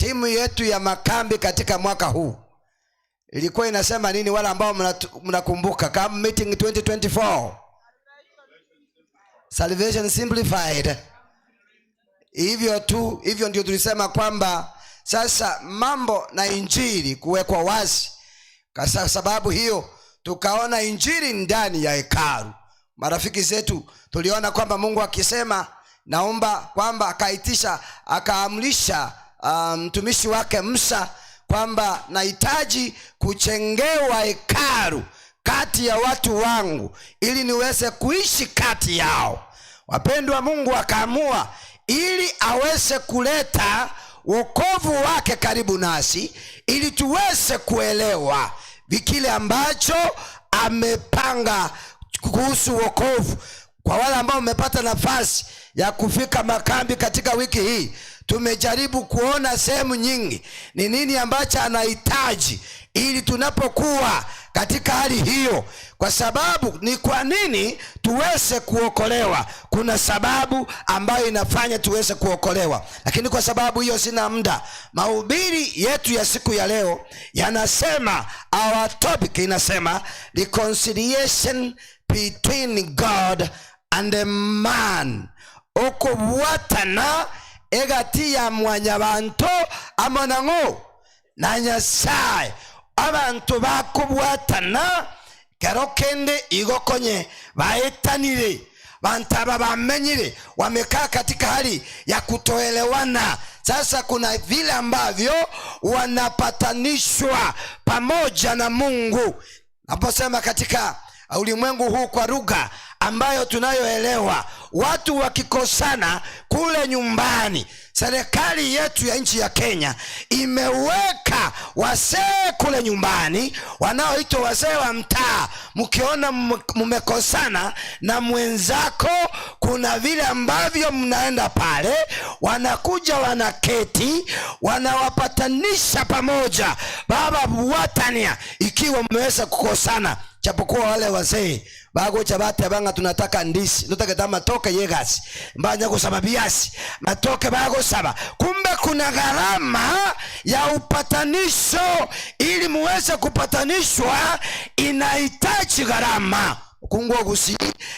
Timu yetu ya makambi katika mwaka huu ilikuwa inasema nini? Wale ambao mnakumbuka camp meeting 2024, Salvation Simplified. Hivyo tu, hivyo ndio tulisema kwamba sasa mambo na injili kuwekwa wazi. Kwa sababu hiyo tukaona injili ndani ya hekalu. Marafiki zetu, tuliona kwamba Mungu akisema naomba kwamba akaitisha akaamrisha mtumishi wake Musa kwamba nahitaji kujengewa hekalu kati ya watu wangu ili niweze kuishi kati yao. Wapendwa, Mungu akaamua ili aweze kuleta wokovu wake karibu nasi ili tuweze kuelewa kile ambacho amepanga kuhusu wokovu. Kwa wale ambao mmepata nafasi ya kufika makambi katika wiki hii, tumejaribu kuona sehemu nyingi ni nini ambacho anahitaji ili tunapokuwa katika hali hiyo, kwa sababu ni kwa nini tuweze kuokolewa. Kuna sababu ambayo inafanya tuweze kuokolewa, lakini kwa sababu hiyo sina muda. Mahubiri yetu ya siku ya leo yanasema, our topic inasema reconciliation between God and a man, okobwatana egati ya mwanyabanto amo nang'o na Nyasaye. Abantu bakobwatana kero kende igokonye baetanire, bantu aba bamenyire, wamekaa katika hali ya kutoelewana. Sasa kuna vile ambavyo wanapatanishwa pamoja na Mungu. Naposema katika ulimwengu huu kwa lugha ambayo tunayoelewa, watu wakikosana kule nyumbani, serikali yetu ya nchi ya Kenya imeweka wazee kule nyumbani wanaoitwa wazee wa mtaa. Mkiona mmekosana na mwenzako, kuna vile ambavyo mnaenda pale, wanakuja wanaketi, wanawapatanisha pamoja, baba watania, ikiwa mmeweza kukosana. Japokuwa wale wazee bagocha batebanga tunataka ndisi nutageta matoke yegasi mbanya gusaba biasi matoke bagosaba, kumbe kuna gharama ya upatanisho. Ili muweze kupatanishwa inahitaji gharama. Okungwa ogusi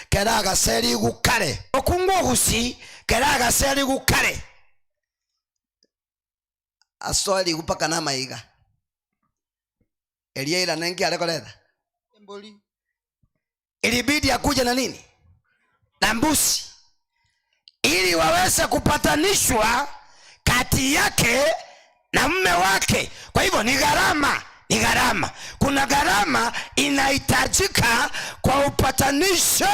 kera agaseri gukare, okungwa ogusi kera agaseri gukare aswali gupaka na maiga eliaila nengi arekoreta Emboli. Ilibidi akuja na nini na mbuzi ili waweze kupatanishwa kati yake na mume wake. Kwa hivyo ni gharama, ni gharama. Kuna gharama inahitajika kwa upatanisho.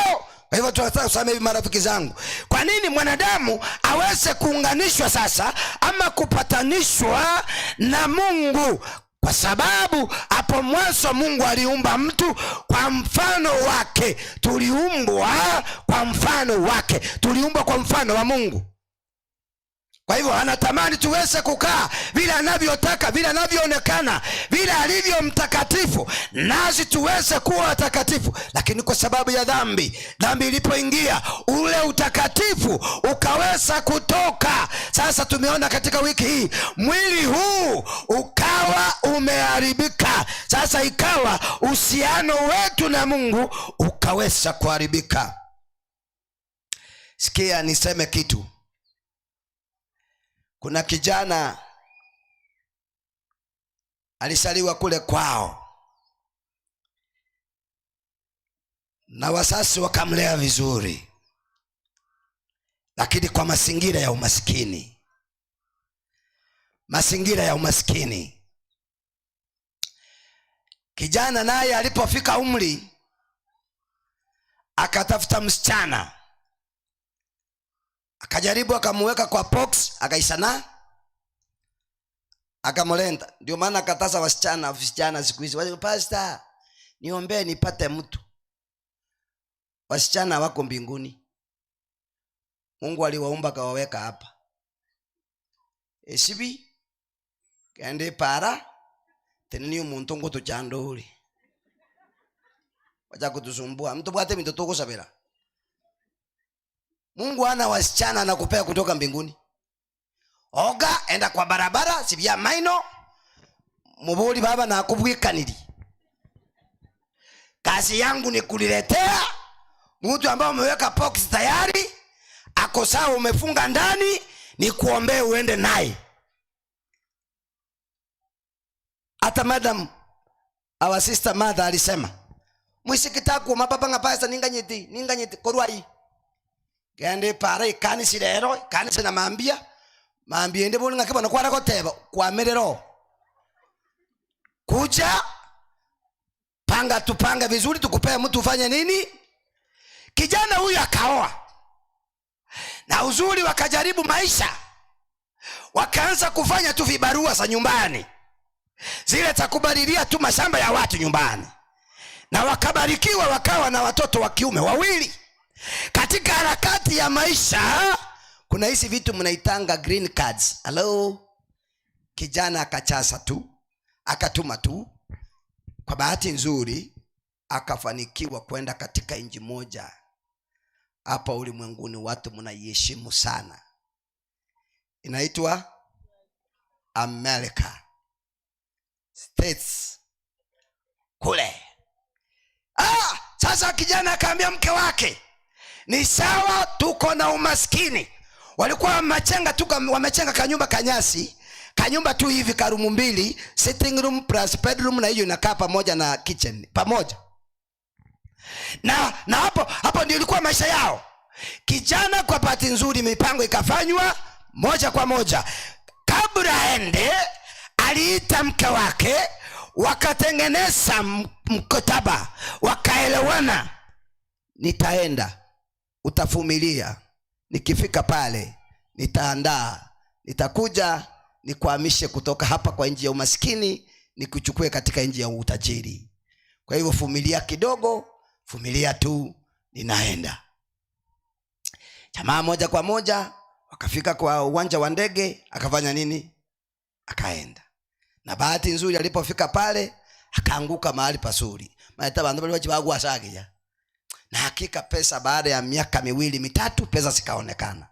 Kwa hivyo tunataka kusema hivi, marafiki zangu, kwa nini mwanadamu aweze kuunganishwa sasa ama kupatanishwa na Mungu? Kwa sababu hapo mwanzo Mungu aliumba mtu kwa mfano wake. Tuliumbwa kwa mfano wake, tuliumbwa kwa mfano wa Mungu. Kwa hivyo anatamani tuweze kukaa vile anavyotaka, vile anavyoonekana, vile alivyo mtakatifu, nasi tuweze kuwa watakatifu. Lakini kwa sababu ya dhambi, dhambi ilipoingia, ule utakatifu ukaweza kutoka. Sasa tumeona katika wiki hii mwili huu ukawa umeharibika. Sasa ikawa uhusiano wetu na Mungu ukaweza kuharibika. Sikia niseme kitu. Kuna kijana alisaliwa kule kwao na wasasi wakamlea vizuri, lakini kwa mazingira ya umaskini, mazingira ya umaskini. Kijana naye alipofika umri akatafuta msichana, akajaribu akamuweka kwa box, akaisana akamlenda. Ndio maana akataza wasichana, vijana siku hizi, wale pastor, niombee nipate mtu. Wasichana wako mbinguni, Mungu aliwaumba akawaweka hapa. Esibi kende para tena ni umuntu ngo tuchanduri wacha kutusumbua mtu bwate mitoto kusabira. Mungu ana wasichana anakupea kutoka mbinguni. Oga, enda kwa barabara, sibia maino. Mubuli baba na akubwikaniri. Kazi yangu ni kuliletea mtu ambaye umeweka box tayari, ako sawa, umefunga ndani, ni kuombee uende naye. Hata madam, our sister mother alisema, mwisikitaku mapapa ngapasa ninganyiti, ninganyiti korwai. Gende pare kanisa lero, kanisa na mambia, mambia ende boli ngakibona kwara goteba kwa merero. Kuja panga tupange vizuri tukupee mtu ufanye nini? Kijana huyu akaoa. Na uzuri wakajaribu maisha. Wakaanza kufanya tu vibarua za nyumbani. Zile za kubadilia tu mashamba ya watu nyumbani. Na wakabarikiwa wakawa na watoto wa kiume wawili. Katika harakati ya maisha kuna hizi vitu mnaitanga green cards. Hello? Kijana akachasa tu, akatuma tu. Kwa bahati nzuri akafanikiwa kwenda katika nchi moja hapa ulimwenguni watu mnaiheshimu sana. Inaitwa America States kule. Sasa kijana akaambia mke wake, ni sawa tuko na umaskini. Walikuwa wamechenga tu wamechenga kanyumba kanyasi, kanyumba tu hivi karumu mbili, sitting room plus bedroom, na hiyo inakaa pamoja na kitchen pamoja. Na hapo ndio ilikuwa maisha yao. Kijana kwa bahati nzuri mipango ikafanywa moja kwa moja. Kabla aende aliita mke wake, wakatengeneza mkataba, wakaelewana, nitaenda, utavumilia, nikifika pale nitaandaa, nitakuja nikuhamishe kutoka hapa kwa nchi ya umaskini nikuchukue katika nchi ya utajiri. Kwa hivyo vumilia kidogo, vumilia tu, ninaenda. Jamaa moja kwa moja wakafika kwa uwanja wa ndege, akafanya nini? Akaenda. Na bahati nzuri alipofika pale akaanguka mahali pazuri. Maana bantu bali bachibagwa sagia. Na hakika pesa baada ya miaka miwili mitatu pesa zikaonekana.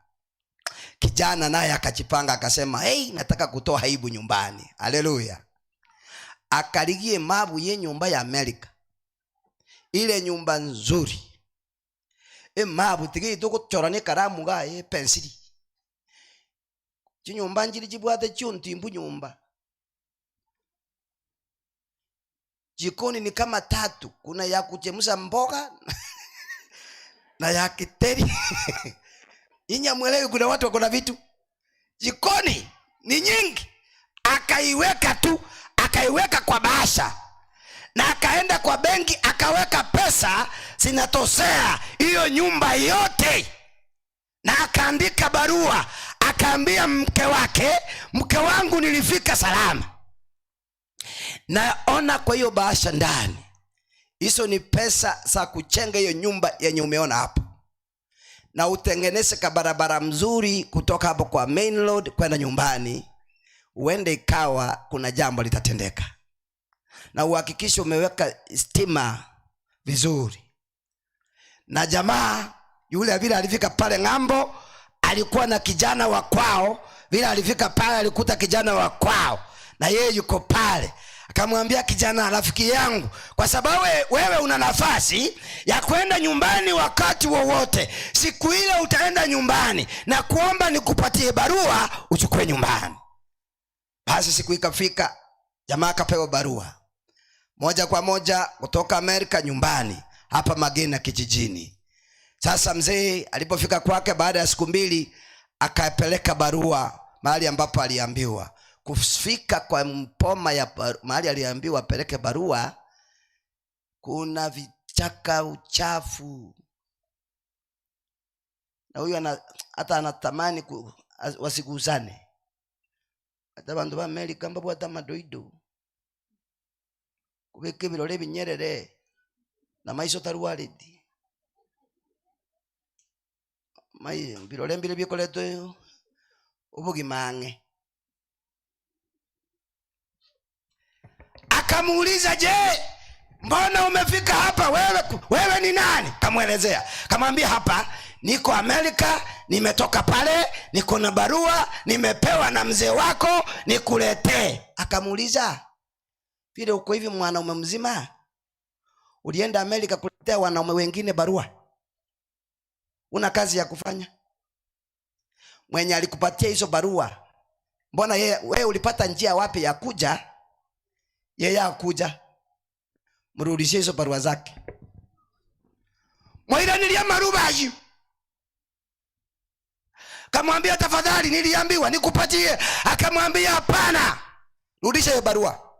Kijana naye akajipanga akasema, hey, nataka kutoa aibu nyumbani. Haleluya. Akaligie mabu ye nyumba ya Amerika. Ile nyumba nzuri. Mabu tigi tukuchora ni karamu ga pensili. Chinyumba njiri chibwate chuntimbu nyumba. Jikoni ni kama tatu, kuna ya kuchemsha mboga na ya kiteri. Nyinyi mwelewi kuna watu wako na vitu. Jikoni ni nyingi. Akaiweka tu, akaiweka kwa bahasha. Na akaenda kwa benki akaweka pesa zinatosea hiyo nyumba yote. Na akaandika barua, akaambia mke wake, mke wangu nilifika salama. Naona kwa hiyo bahasha ndani, hizo ni pesa za kuchenga hiyo nyumba yenye umeona hapo. Na utengeneze kabarabara mzuri kutoka hapo kwa main road kwenda nyumbani, uende ikawa kuna jambo litatendeka. Na uhakikishe umeweka stima vizuri. Na jamaa yule vile alifika pale ng'ambo, alikuwa na kijana wa kwao. Vile alifika pale alikuta kijana wa kwao na yeye yuko pale. Akamwambia kijana, rafiki yangu, kwa sababu wewe una nafasi ya kwenda nyumbani wakati wowote, siku ile utaenda nyumbani na kuomba nikupatie barua uchukue nyumbani. Basi siku ikafika, jamaa akapewa barua moja kwa moja kutoka Amerika nyumbani hapa Magena kijijini. Sasa mzee alipofika kwake baada ya siku mbili, akapeleka barua mahali ambapo aliambiwa. Kufika kwa mpoma ya mahali aliambiwa apeleke barua, kuna vichaka, uchafu. Na huyu hata anatamani wasigusane. Hata bantu ba Amerika mbabu hata madoido. Kubeka ebirore binyerere na maiso taruareti. Mai birore mbire bikoretwe ubugimange. Akamuuliza, je, mbona umefika hapa wewe? Wewe ni nani? Kamuelezea. Kamwambia, hapa Niko Amerika, nimetoka pale, niko na barua nimepewa na mzee wako nikuletee. Akamuuliza, vile uko hivi mwanaume mzima, ulienda Amerika kuletea wanaume wengine barua? Una kazi ya kufanya? Mwenye alikupatia hizo barua, mbona yeye, wewe ulipata njia wapi ya kuja? Yeye hakuja. Mrudishie hizo barua zake. Mwaira nilia marubaji. Kamwambia tafadhali, niliambiwa nikupatie. Akamwambia hapana, rudisha hiyo barua.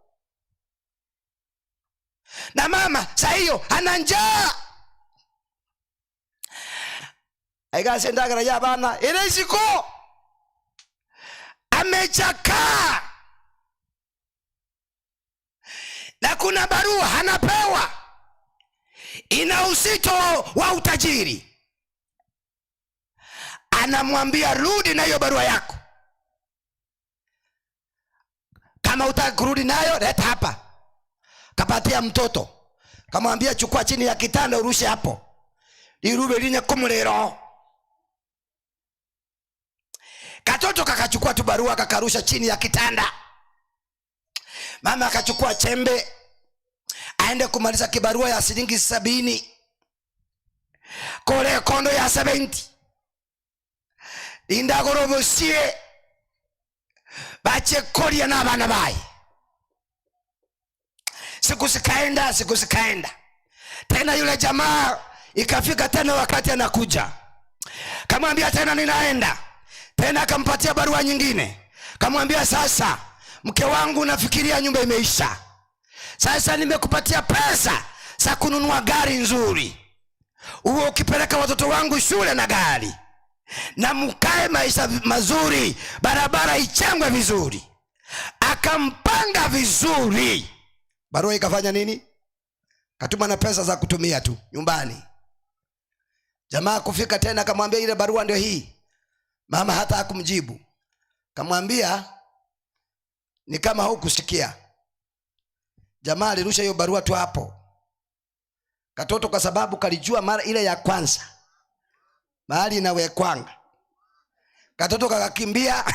Na mama saa hiyo ana njaa. Aigasendagara ya bana eresiko amechakaa, na kuna barua anapewa ina uzito wa utajiri. Anamwambia rudi na hiyo barua yako, kama hutaki kurudi nayo leta hapa. Kapatia mtoto, kamwambia chukua chini ya kitanda urushe hapo, irube linye kumulero. Katoto kakachukua tu barua kakarusha chini ya kitanda. Mama akachukua chembe aende kumaliza kibarua ya shilingi 70, kole kondo ya 70, indagorobosie bache koria na bana baye. Siku zikaenda, siku zikaenda tena, yule jamaa ikafika tena wakati anakuja, kamwambia tena ninaenda tena, akampatia barua nyingine, kamwambia sasa mke wangu nafikiria nyumba imeisha, sasa nimekupatia pesa za kununua gari nzuri, uwe ukipeleka watoto wangu shule na gari, na mkae maisha mazuri, barabara ichengwe vizuri. Akampanga vizuri. Barua ikafanya nini? Katuma na pesa za kutumia tu nyumbani. Jamaa kufika tena akamwambia ile barua ndio hii. Mama hata hakumjibu. Kamwambia ni kama hukusikia. Jamaa alirusha hiyo barua tu hapo. Katoto kwa sababu kalijua mara ile ya kwanza mahali inawekwanga, katoto kakakimbia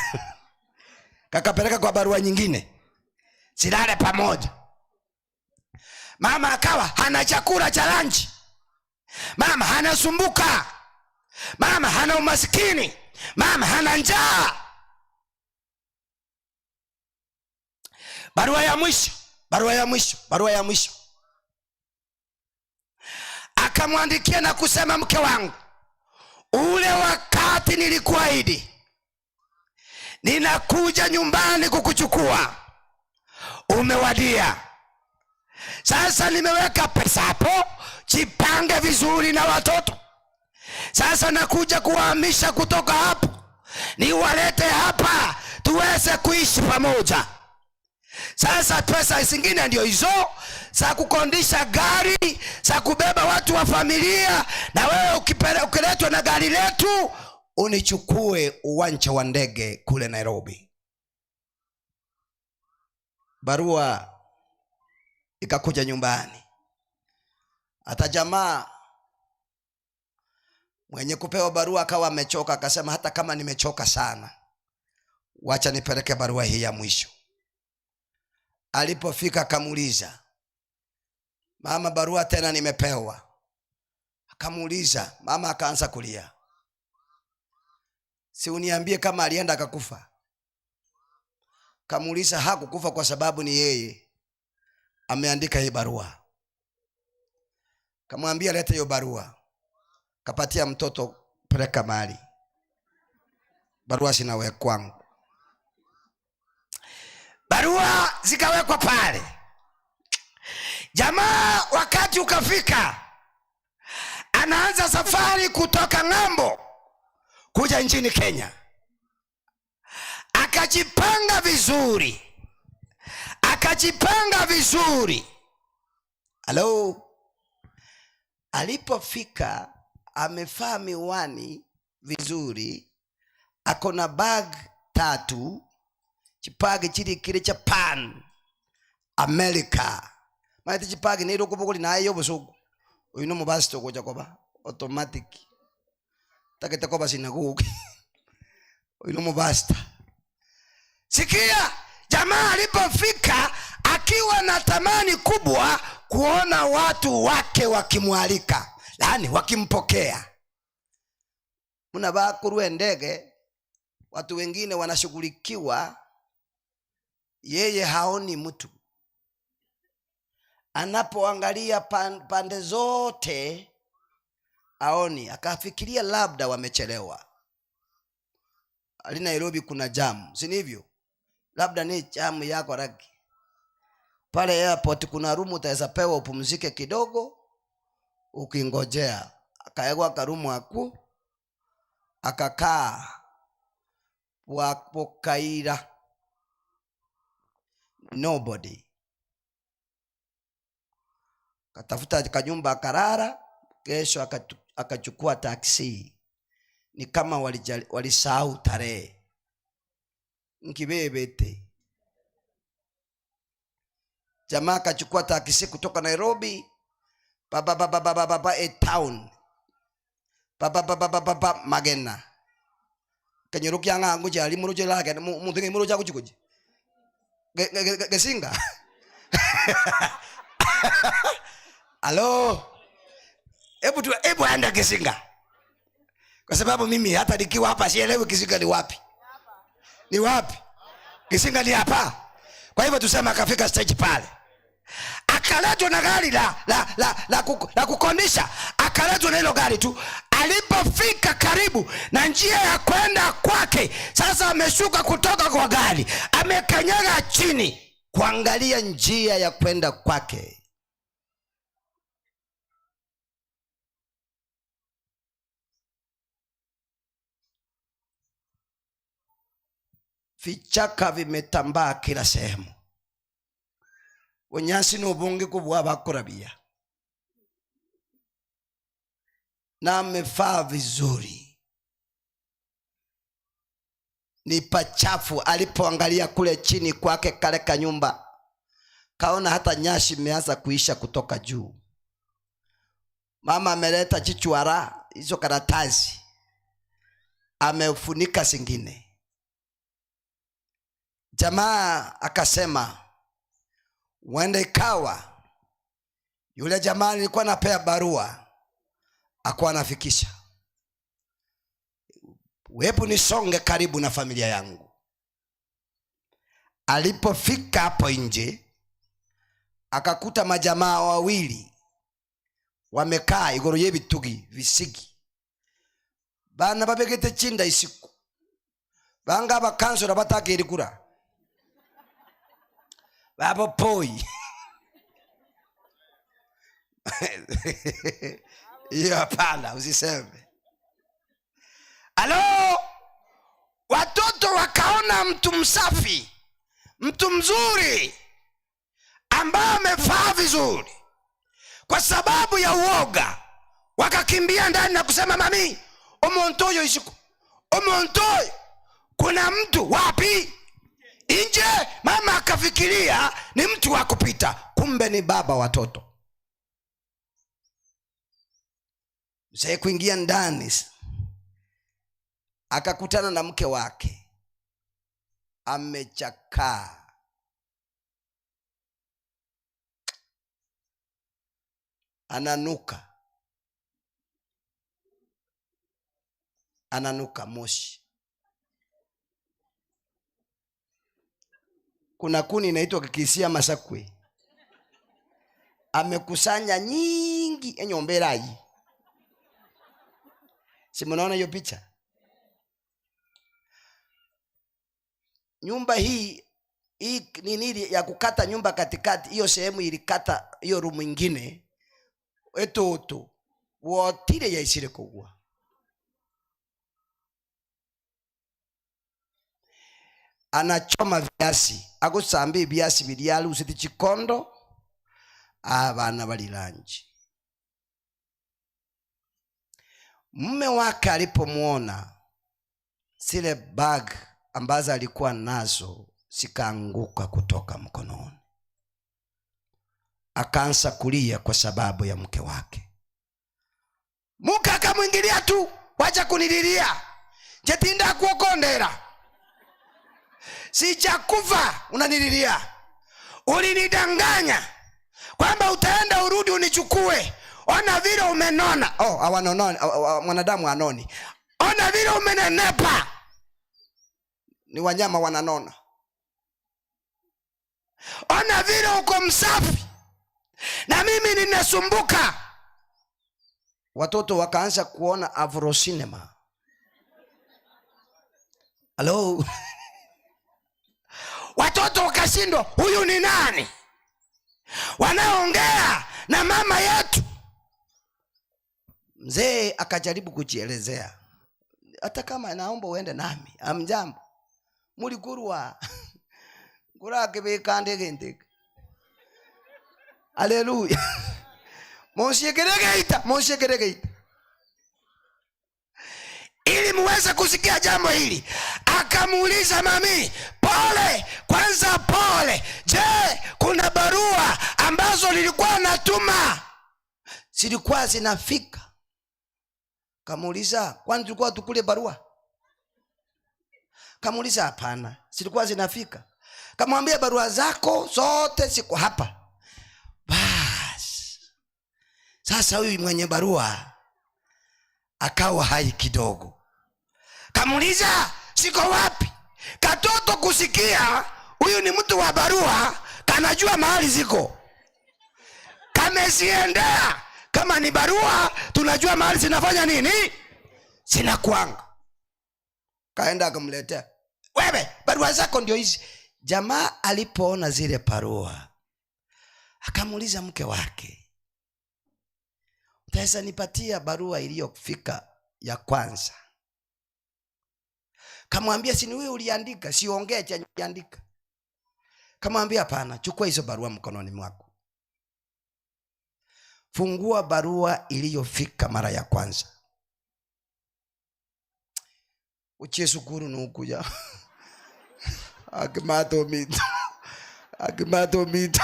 kakapeleka kwa barua nyingine, silale pamoja. Mama akawa hana chakula cha lunch, mama hanasumbuka, mama hana umasikini, mama hana njaa. Barua ya mwisho, barua ya mwisho, barua ya mwisho akamwandikia na kusema, mke wangu, ule wakati nilikuahidi ninakuja nyumbani kukuchukua umewadia. Sasa nimeweka pesa hapo, jipange vizuri na watoto. Sasa nakuja kuwahamisha kutoka hapo niwalete hapa tuweze kuishi pamoja. Sasa pesa zingine ndio hizo za kukondisha gari, za kubeba watu wa familia, na wewe ukiletwa na gari letu unichukue uwanja wa ndege kule Nairobi. Barua ikakuja nyumbani. Hata jamaa mwenye kupewa barua akawa amechoka, akasema hata kama nimechoka sana, wacha nipeleke barua hii ya mwisho. Alipofika akamuuliza, mama, barua tena nimepewa. Akamuuliza, mama akaanza kulia. Si uniambie kama alienda akakufa. Kamuuliza, hakukufa kwa sababu ni yeye ameandika hii barua. Kamwambia leta hiyo barua. Kapatia mtoto, peleka mahali. Barua sinawekwa. Barua zikawekwa pale. Jamaa wakati ukafika, anaanza safari kutoka ng'ambo kuja nchini Kenya. Akajipanga vizuri. Akajipanga vizuri. Hello. Alipofika amevaa miwani vizuri, ako na bag 3, chipagi chili kile cha Pan America. Maana chipagi ni lokoboko ni nayo busuku. Uyu no mubasi tokoja koba automatic. Tagete koba sinagogi. Uyu mubasta. Sikia, jamaa alipofika akiwa na tamani kubwa kuona watu wake wakimwalika, yaani wakimpokea. Muna bakurwe ndege, watu wengine wanashughulikiwa, yeye haoni mtu. Anapoangalia pande zote aoni, akafikiria labda wamechelewa. Ali Nairobi kuna jamu, si ndivyo? Labda ni jamu yako ragi. Pale airport kuna room utaweza pewa upumzike kidogo ukingojea. Akaegwa karumu aku akakaa wapokaira. Nobody. Katafuta kanyumba akarara. Kesho akachukua taksi. Ni kama walisahau tarehe. Nkibebete. Jamaa akachukua taksi kutoka Nairobi, ba, ba, ba, ba, ba, ba, ba, ba, a town. Ba, ba, ba, ba, ba, ba, ba, Magena. Kenyuruki anga angu jali muru jela ke, mu, tingi muru jaku jukuji. Ge, ge, ge, ge, singa. Halo. Hebu tu, hebu enda Kisinga. Kwa sababu mimi hata nikiwa hapa sielewi Kisinga ni wapi. Ni wapi? Kisinga ni hapa. Kwa hivyo tuseme akafika stage pale. Akaletwa na gari la kukondisha. Akaletwa na hilo gari tu. Alipofika karibu na njia ya kwenda kwake, sasa ameshuka kutoka kwa gari, amekanyaga chini kuangalia njia ya kwenda kwake. Vichaka vimetambaa kila sehemu. Unyasi ni ubungi kubwa bakurabia. Na amefaa vizuri. Ni pachafu. Alipoangalia kule chini kwake kale kanyumba, kaona hata nyasi imeanza kuisha kutoka juu. Mama ameleta chichwara hizo karatasi, amefunika zingine. Jamaa akasema, huenda ikawa yule jamaa nilikuwa napea barua akuwa anafikisha. Hebu nisonge karibu na familia yangu. Alipofika hapo nje akakuta majamaa wawili wamekaa igoro y'ebitugi visigi. Bana babegete chinda isiku. Banga abakansura batakirikura. Babo poi. Hiyo hapana, usiseme. Halo, watoto wakaona mtu msafi, mtu mzuri ambaye amevaa vizuri. Kwa sababu ya uoga wakakimbia ndani na kusema, mami, omontoyo isiku. Omontoyo, kuna mtu wapi? Nje. Mama akafikiria ni mtu wa kupita, kumbe ni baba watoto. Mzee kuingia ndani akakutana na mke wake amechakaa. Ananuka. Ananuka moshi. Kuna kuni inaitwa kikisia masakwe. Amekusanya nyingi enyomberayi. Si mnaona hiyo picha? Nyumba hii ni nini ya kukata nyumba katikati, hiyo sehemu ilikata hiyo room nyingine. Etoto wotire yaisire kugwa. Anachoma viasi, agusambi viasi biliali usiti chikondo, abana balilanji. Mume wake alipomuona, zile bag ambazo alikuwa nazo zikaanguka kutoka mkononi. Akaanza kulia kwa sababu ya mke wake. Mke akamwingilia tu, Wacha kunililia, jetinda kuokondera, sijakufa unanililia. Ulinidanganya kwamba utaenda urudi unichukue. Ona vile umenona. Oh, hawanononi, mwanadamu anoni. Ona vile umenenepa. Ni wanyama wananona. Ona vile uko msafi na mimi ninasumbuka. Watoto wakaanza kuona Afro cinema. Hello. Watoto wakashindwa, huyu ni nani wanaongea na mama yetu? Mzee akajaribu kujielezea, hata kama naomba uende nami, amjambo mulikurwa kurakibikande gintiki. Haleluya. Monsiekeregeita, monsiekeregeita, ili muweze kusikia jambo hili. Akamuuliza mami, pole kwanza, pole. Je, kuna barua ambazo nilikuwa natuma zilikuwa zinafika? Kamuuliza, kwani tulikuwa tukule barua? Kamuuliza, hapana, zilikuwa zinafika. Kamwambia, barua zako zote ziko hapa. Bas, sasa huyu mwenye barua akawa hai kidogo. Kamuuliza, siko wapi? Katoto kusikia huyu ni mtu wa barua, kanajua mahali ziko, kameziendea. Kama ni barua tunajua mahali zinafanya nini, zinakuanga. Kaenda akamletea, wewe barua zako ndio hizi. Jamaa alipoona zile barua akamuuliza mke wake, utaweza nipatia barua iliyofika ya kwanza? Kamwambia, si ni wewe uliandika, siongee cha uliandika. Kamwambia, hapana, chukua hizo barua mkononi mwako, fungua barua iliyofika mara ya kwanza. Uchie sukuru nukuja akimato mito, akimato mito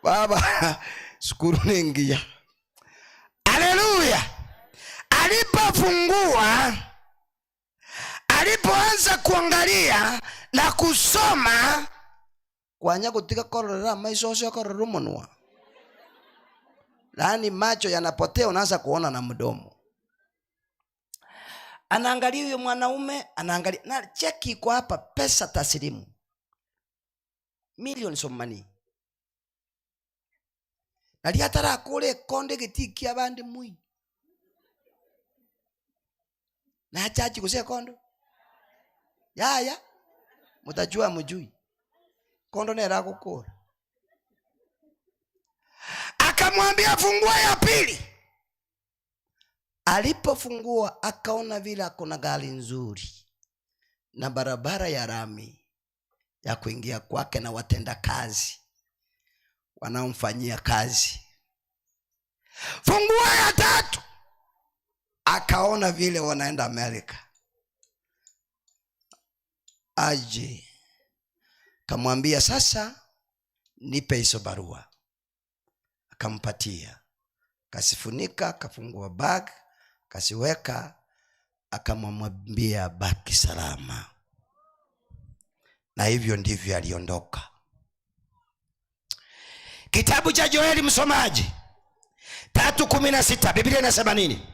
baba, sukuru ningia. Haleluya. Alipofungua, alipoanza kuangalia na kusoma, kwanya kutika korora maiso osio korora munwa, yaani macho yanapotea, unaanza kuona na mdomo. Anaangalia huyo mwanaume, anaangalia na cheki iko hapa, pesa taslimu, millions of money. Nali atarakure konde gitiki abandi mui na chachi kuse kondo yaya mutajua mujui kondo nera gukura. Akamwambia fungua ya pili. Alipofungua akaona vile kuna gari nzuri na barabara ya rami ya kuingia kwake na watenda kazi wanaomfanyia kazi. Fungua ya tatu akaona vile wanaenda Amerika. Aje kamwambia, sasa nipe hizo barua. Akampatia, kasifunika, kafungua bag, kasiweka, akamwambia baki salama. Na hivyo ndivyo aliondoka. Kitabu cha Joeli, msomaji, 3:16, Biblia inasema nini?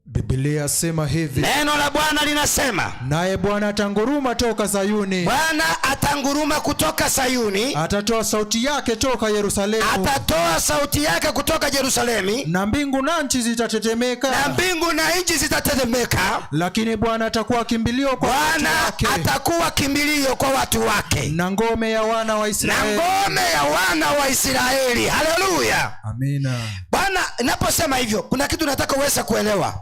Biblia sema hivi. Neno la Bwana linasema, naye Bwana atanguruma toka Sayuni. Bwana atanguruma kutoka Sayuni. Atatoa sauti yake toka Yerusalemu. Atatoa sauti yake kutoka Yerusalemu. Na mbingu na nchi zitatetemeka. Na mbingu na nchi zitatetemeka. Lakini Bwana atakuwa kimbilio kwa watu Bwana wake. atakuwa kimbilio kwa watu wake. Na ngome ya wana wa Israeli. Na ngome ya wana wa Israeli. Haleluya. Amina. Bwana, naposema hivyo kuna kitu nataka uweze kuelewa.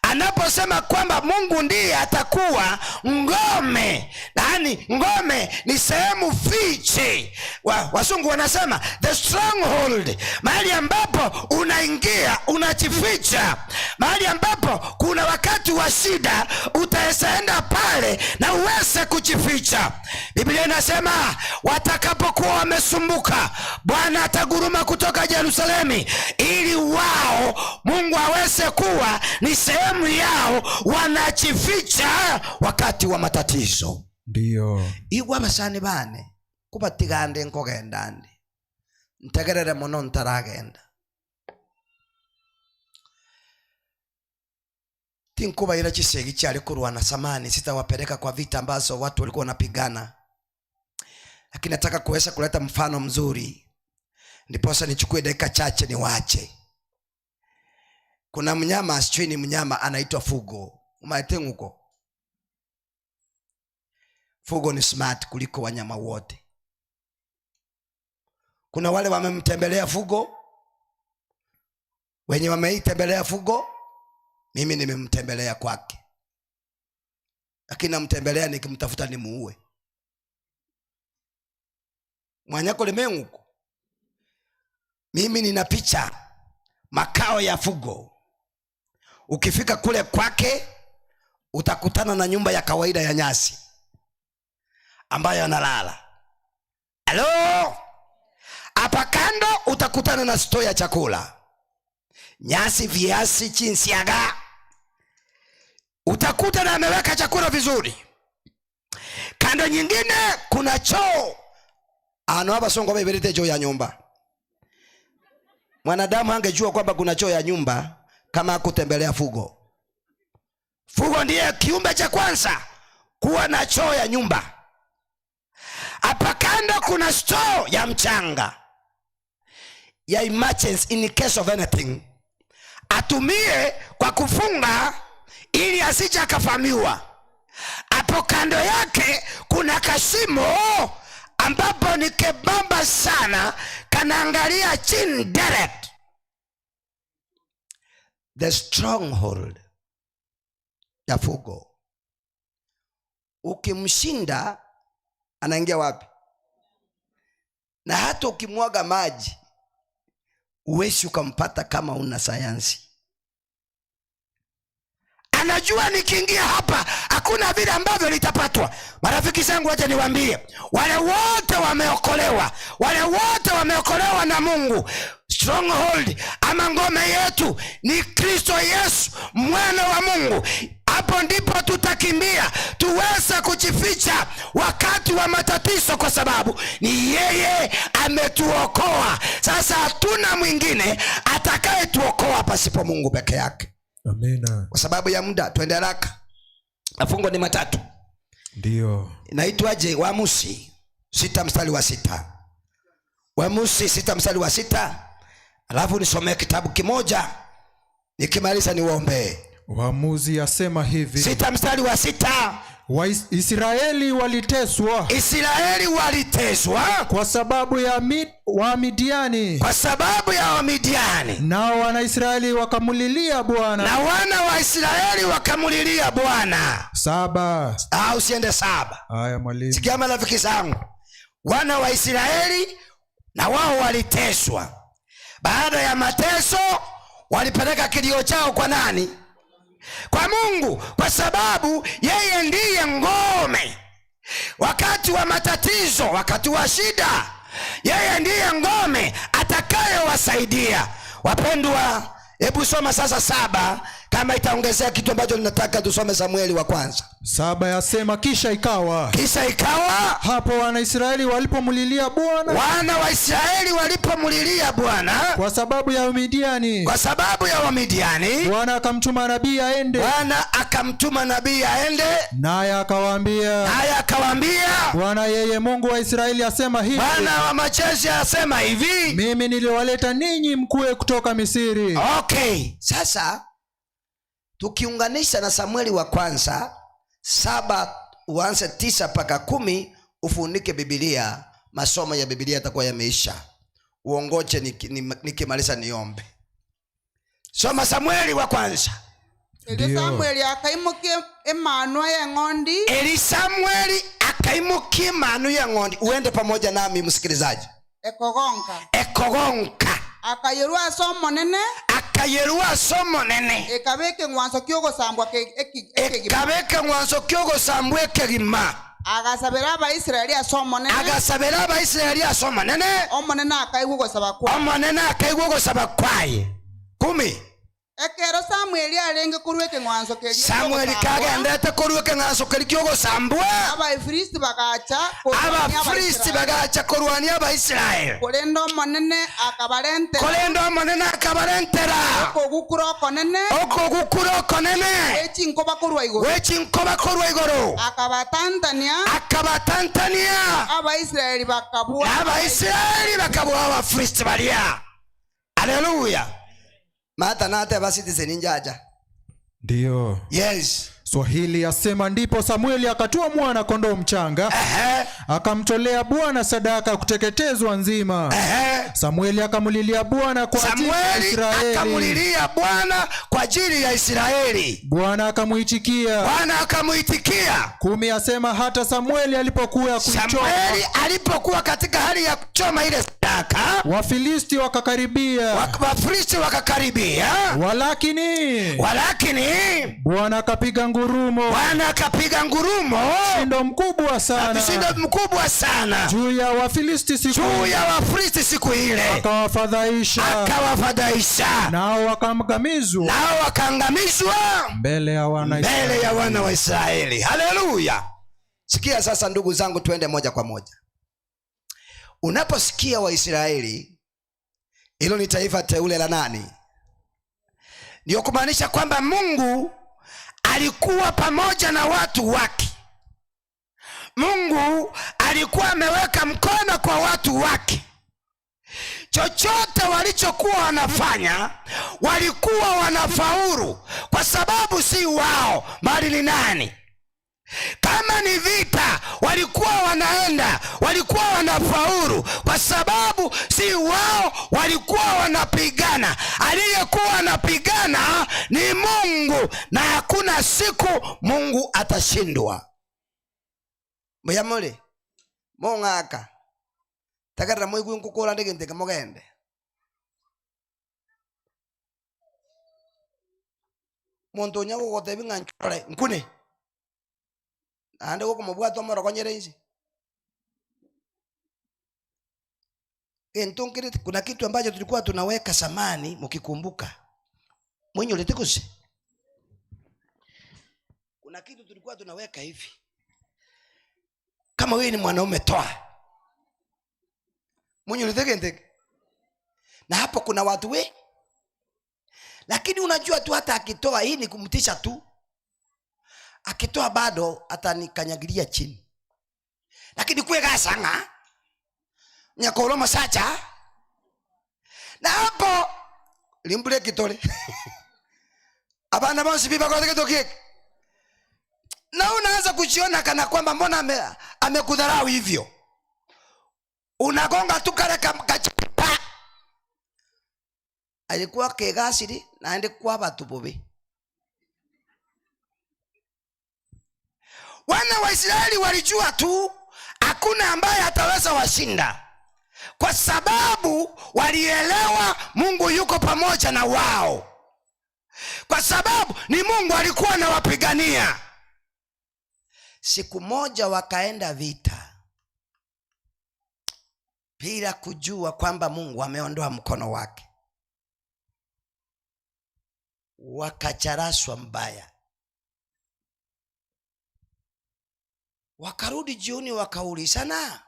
Anaposema kwamba Mungu ndiye atakuwa ngome, yaani ngome ni sehemu fiche. Wasungu wanasema the stronghold, mahali ambapo unaingia unajificha, mahali ambapo kuna wakati wa shida utaenda pale na uweze kujificha. Biblia inasema watakapokuwa wamesumbuka, Bwana ataguruma kutoka Yerusalemu ili wao Mungu aweze kuwa ni sehemu damu yao wanajificha wakati wa matatizo. Ndiyo. Igwa abasani bane kubatigande nkogendande ntegerere muno ntaragenda tinkubaira chisegi chali kurwana samani, sitawapeleka kwa vita ambazo watu walikuwa wanapigana, lakini nataka kuweza kuleta mfano mzuri, ndiposa nichukue dakika chache niwache. Kuna mnyama, sijui ni mnyama anaitwa fugo, umaetenguko. Fugo ni smart kuliko wanyama wote. Kuna wale wamemtembelea fugo, wenye wameitembelea fugo, mimi nimemtembelea kwake, lakini namtembelea nikimtafuta nimuue. Mwanyako limenguko. Mimi nina picha makao ya fugo. Ukifika kule kwake utakutana na nyumba ya kawaida ya nyasi ambayo analala. Halo? Hapa kando utakutana na store ya chakula, nyasi, viazi, chinsiaga. Utakuta na ameweka chakula vizuri. Kando nyingine kuna choo. Ano hapa songo beberete choo ya nyumba. Mwanadamu angejua kwamba kuna choo ya nyumba kama hakutembelea fugo. Fugo ndiye kiumbe cha kwanza kuwa na choo ya nyumba. Hapa kando kuna store ya mchanga ya emergency in case of anything, atumie kwa kufunga ili asije akafamiwa. Hapo kando yake kuna kashimo ambapo ni kebamba sana, kanaangalia chini direct. The stronghold ya fugo. Ukimshinda anaingia wapi? Na hata ukimwaga maji huwezi ukampata kama una sayansi. Anajua nikiingia hapa hakuna vile ambavyo litapatwa. Marafiki zangu, acha niwaambie, wale wote wameokolewa, wale wote wameokolewa na Mungu, stronghold ama ngome yetu ni Kristo Yesu mwana wa Mungu. Hapo ndipo tutakimbia tuweze kujificha wakati wa matatizo, kwa sababu ni yeye ametuokoa. Sasa hatuna mwingine atakayetuokoa pasipo Mungu peke yake. Amina. Kwa sababu ya muda twende haraka. Mafungo ni matatu. Ndio. Inaitwaje? Waamuzi 6 mstari wa 6. Waamuzi 6 mstari wa 6. Alafu nisomee kitabu kimoja, nikimaliza niwaombee. Waamuzi asema hivi. 6 mstari wa 6. Israeli waliteswa. Israeli waliteswa kwa sababu ya Wamidiani. Kwa sababu ya Wamidiani. Nao wana Israeli wakamulilia Bwana. Na wana wa Israeli wakamulilia Bwana. 7. Usiende 7. Haya mwalimu. Sikia marafiki zangu. Wana wa Israeli na wao waliteswa. Baada ya mateso walipeleka kilio chao kwa nani? Kwa Mungu, kwa sababu yeye ndiye ngome. Wakati wa matatizo, wakati wa shida, yeye ndiye ngome atakayewasaidia. Wapendwa, hebu soma sasa 7 kama itaongezea kitu ambacho ninataka tusome. Samueli wa kwanza 7 yasema, kisha ikawa. Kisha ikawa hapo wana Israeli walipomlilia Bwana. Wana wa Israeli walipomlilia Bwana kwa sababu ya Wamidiani. Kwa sababu ya Wamidiani. Bwana akamtuma nabii aende. Bwana akamtuma nabii aende. Naye akawaambia. Naye akawaambia, Bwana yeye Mungu wa Israeli asema hivi. Bwana wa majeshi asema hivi. Mimi niliwaleta ninyi mkue kutoka Misri. Okay, sasa tukiunganisha na Samueli wa kwanza 7 uanze 9 mpaka 10 ufunike Biblia, masomo ya Biblia yatakuwa yameisha. Uongoje nikimaliza niombe. Soma Samueli wa kwanza. Eli Ndio. Samueli akaimukie emanwa ya ng'ondi. Eli Samueli akaimukie manu ya ng'ondi. Uende pamoja nami msikilizaji. Ekogonka. Ekogonka. Akayerwa somo nene. Akayerwa somo nene. Ekabeke ngwanso kyogosambwa ekegima. Ekabeke ngwanso kyogosambwa ekegima. Agasabera Abaisraeli asomo nene. Agasabera Abaisraeli asomo nene. Omonene akaigwa gosaba kwaye. Omonene akaigwa gosaba kwaye. 10. Ekero Samueli arenge korwa ekeng'wanso keria Samueli ki'ogosambwa, kagendete korwa ekeng'anso keria ki'ogosambwa, Abafilisti bagacha korwania Abafilisti Abaisraeli. bagacha korwania Abaisraeli. Korende Omonene akabarentera Korende Omonene akabarentera okogukura okonene okogukura okonene gwechinkoba korwa igoro, gwechinkoba korwa igoro, akabatantania akabatantania Abaisraeli bakabua Abaisraeli bakabua Abafilisti baria. Haleluya. Mata nateba citizen njaja. Ndiyo. Yes. Swahili yasema, ndipo Samueli akatoa mwana kondoo mchanga, akamtolea Bwana sadaka ya kuteketezwa nzima. Samueli akamlilia Bwana kwa ajili ya Samueli Israeli. akamulilia Bwana kwa ajili ya Israeli. Bwana akamuitikia. Bwana akamuitikia. 10 asema, hata Samueli alipokuwa kuichoma, Samueli alipokuwa katika hali ya kuchoma ile sadaka, Wafilisti wakakaribia. Wafilisti wakakaribia. Walakini Walakini Bwana akapiga ngurumo, Bwana akapiga ngurumo, mshindo mkubwa sana, mshindo mkubwa sana juu ya Wafilisti siku juu ya Wafilisti siku ile, akawafadhaisha, akawafadhaisha, nao wakaangamizwa nao wakaangamizwa mbele ya wana mbele ya wana wa Israeli. Haleluya. Sikia sasa, ndugu zangu, tuende moja kwa moja. Unaposikia Waisraeli, hilo ni taifa teule la nani? Ndio kumaanisha kwamba Mungu alikuwa pamoja na watu wake. Mungu alikuwa ameweka mkono kwa watu wake. Chochote walichokuwa wanafanya walikuwa wanafaulu, kwa sababu si wao bali ni nani? Kama ni vita walikuwa wanaenda, walikuwa wanafaulu, kwa sababu si wao walikuwa wanapigana. Aliyekuwa anapigana ni Mungu, na hakuna siku Mungu atashindwa. Muyamule mong'aka takarira moigwe nkukura ndigintike mugende. Muntu onya gogotebi ng'a nchore nkune, naende gokomobwata omorokonyere inse. Gento nkere, kuna kitu ambacho tulikuwa tunaweka samani, mkikumbuka mwenye uletekose. Kuna kitu tulikuwa tunaweka hivi, kama wewe ni mwanaume toa mwenye uleteke, na hapo kuna watu we, lakini unajua tu hata akitoa, hii ni kumtisha tu, akitoa bado atanikanyagilia chini, lakini kwe gasanga nyakoro masacha, na hapo limbule kitole abana bonsi biba kwa kitu kiki, na unaanza kujiona kana kwamba mbona amekudharau hivyo. Unagonga tu kale kachapa. Alikuwa kegasiri na ende kwa batu bobe. Wana wa Israeli walijua tu hakuna ambaye ataweza washinda, kwa sababu walielewa Mungu yuko pamoja na wao, kwa sababu ni Mungu alikuwa anawapigania. Siku moja wakaenda vita bila kujua kwamba Mungu ameondoa mkono wake, wakacharaswa mbaya. Wakarudi jioni wakaulizana,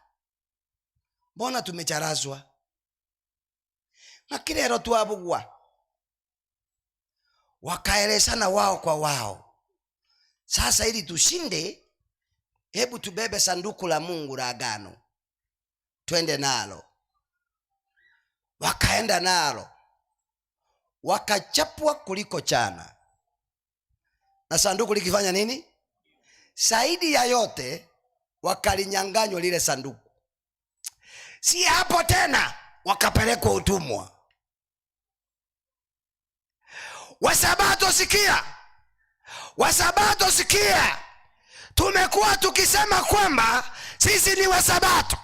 mbona tumecharazwa? Makirero twabugwa. Wakaelezana wao kwa wao, sasa ili tushinde, hebu tubebe sanduku la Mungu la agano, twende nalo. Wakaenda nalo, wakachapwa kuliko chana. Na sanduku likifanya nini? Zaidi ya yote wakalinyang'anywa lile sanduku. Si hapo tena, wakapelekwa utumwa. Wasabato sikia, Wasabato sikia, tumekuwa tukisema kwamba sisi ni Wasabato,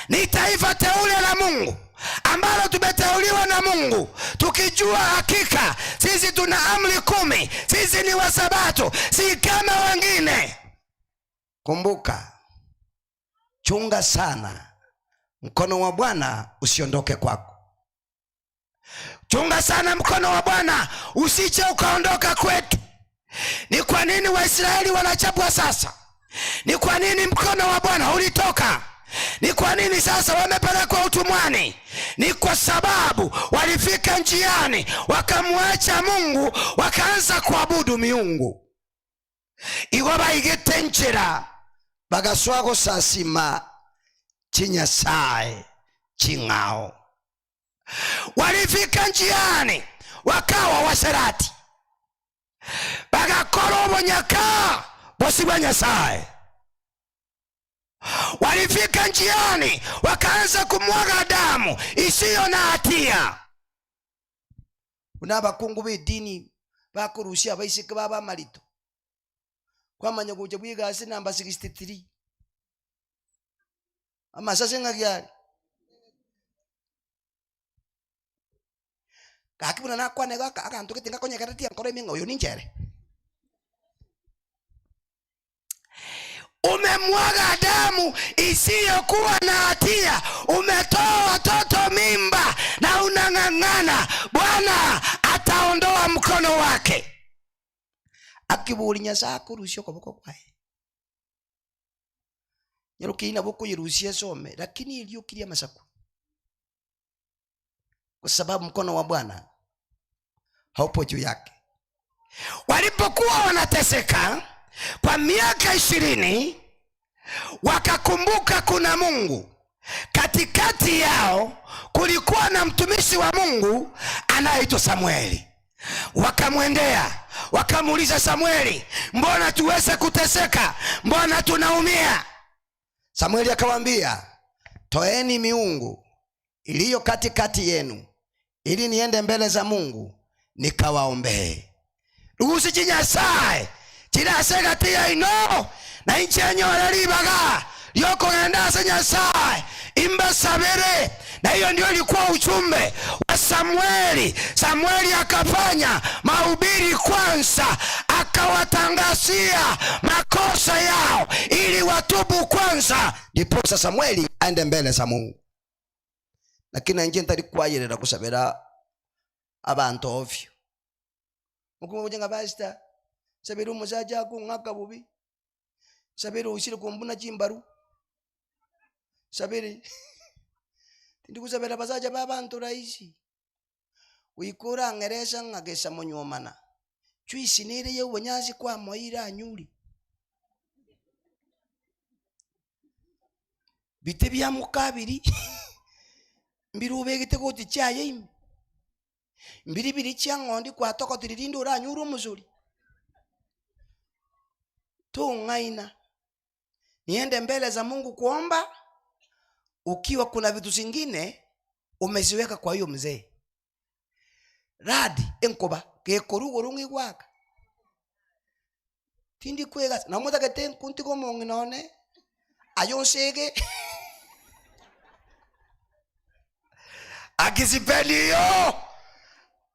ni taifa teule la Mungu ambalo tumeteuliwa na Mungu, tukijua hakika sisi tuna amri 10, sisi ni Wasabato, si kama wengine. Kumbuka, chunga sana mkono wa Bwana usiondoke kwako. Chunga sana mkono wa Bwana usije ukaondoka kwetu. Ni kwa nini Waisraeli wanachapwa sasa? Ni kwa nini mkono wa Bwana ulitoka? Ni kwa nini sasa wamepelekwa utumwani? Ni kwa sababu walifika njiani wakamwacha Mungu, wakaanza kuabudu miungu. Igo baigete nchera bagaswa gosasima chinyasaye ching'ao. Walifika njiani wakawa waserati, bagakora obonyaka bosi bwa Nyasaye. Walifika njiani wakaanza kumwaga damu isiyo na hatia. Una abakungu b'edini bakurusia abaiseke baba amarito kwamanya kuja bwigasi namba 63 amasase ng'agyari gaki buna nakwane gaka agantu gete ngakonyekera nkoro ime ng'a oyo ni nchere. Umemwaga damu isiyokuwa na hatia, umetoa watoto mimba na unang'ang'ana. Bwana ataondoa mkono wake. Akiburi Nyasaye akurusia okoboko kwaye nyarukiri nabo kuyirusia some, lakini iliyokiria masaku, kwa sababu mkono wa Bwana haupo juu yake. Walipokuwa wanateseka kwa miaka 20, wakakumbuka kuna Mungu katikati yao. Kulikuwa na mtumishi wa Mungu anayeitwa Samueli. Wakamwendea wakamuuliza Samueli, mbona tuweze kuteseka? Mbona tunaumia? Samueli akawaambia, toeni miungu iliyo katikati yenu ili niende mbele za Mungu nikawaombee. Ruhusi chinyasaye chirasegatiya ino na inchi enyore ribaga lyokogenda ase Nyasaye imbasabere. Na hiyo ndio ilikuwa ujumbe wa Samueli. Samueli akafanya mahubiri kwanza, akawatangazia makosa yao ili watubu kwanza, ndiposa Samueli aende mbele za Mungu. Lakini nje ntari kwayerera kusabira abantu ovyo. Mukumuje nga pastor, sabira umusaja akung'aka bubi, sabira usire kumbuna chimbaru, sabiri tindikusabira basaja babantu rahisi. Wikura ngeresa ng'agesa munyomana chwisi nire ye ubonyansi kwa moira anyuri bite bya mukabiri mbirubegete goti chaye ime mbiri biri chang'ondi kwatokotiriri uranyura omuzuri tung'aina niende mbele za Mungu kuomba ukiwa kuna vitu zingine umeziweka kwa hiyo mzee radi enkoba gekorugo ng'igwaka tindi kwega namotagete nkuntiga omong'ina one ayo nsege akisipendi hiyo.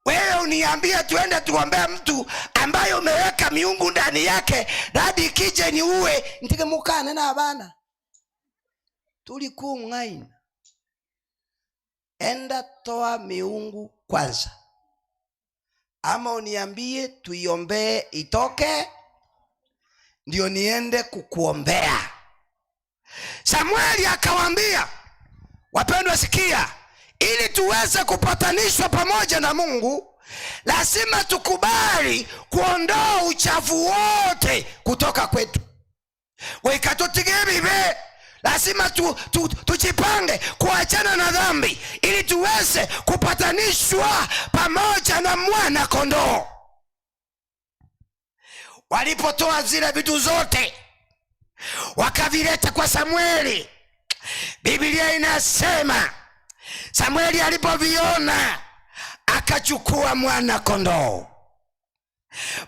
Wewe uniambie tuende tuombee mtu ambaye umeweka miungu ndani yake, radi ikije ni uwe ntige mukane na abana tulikung'aina. Enda toa miungu kwanza, ama uniambie tuiombee itoke ndio niende kukuombea. Samueli akawaambia, wapendwa, sikia, ili tuweze kupatanishwa pamoja na Mungu lazima tukubali kuondoa uchafu wote kutoka kwetu. Wekatutige bibe, lazima tujipange kuachana na dhambi ili tuweze kupatanishwa pamoja na mwana kondoo. Walipotoa zile vitu zote wakavileta kwa Samueli, Biblia inasema Samueli alipoviona akachukua mwana kondoo.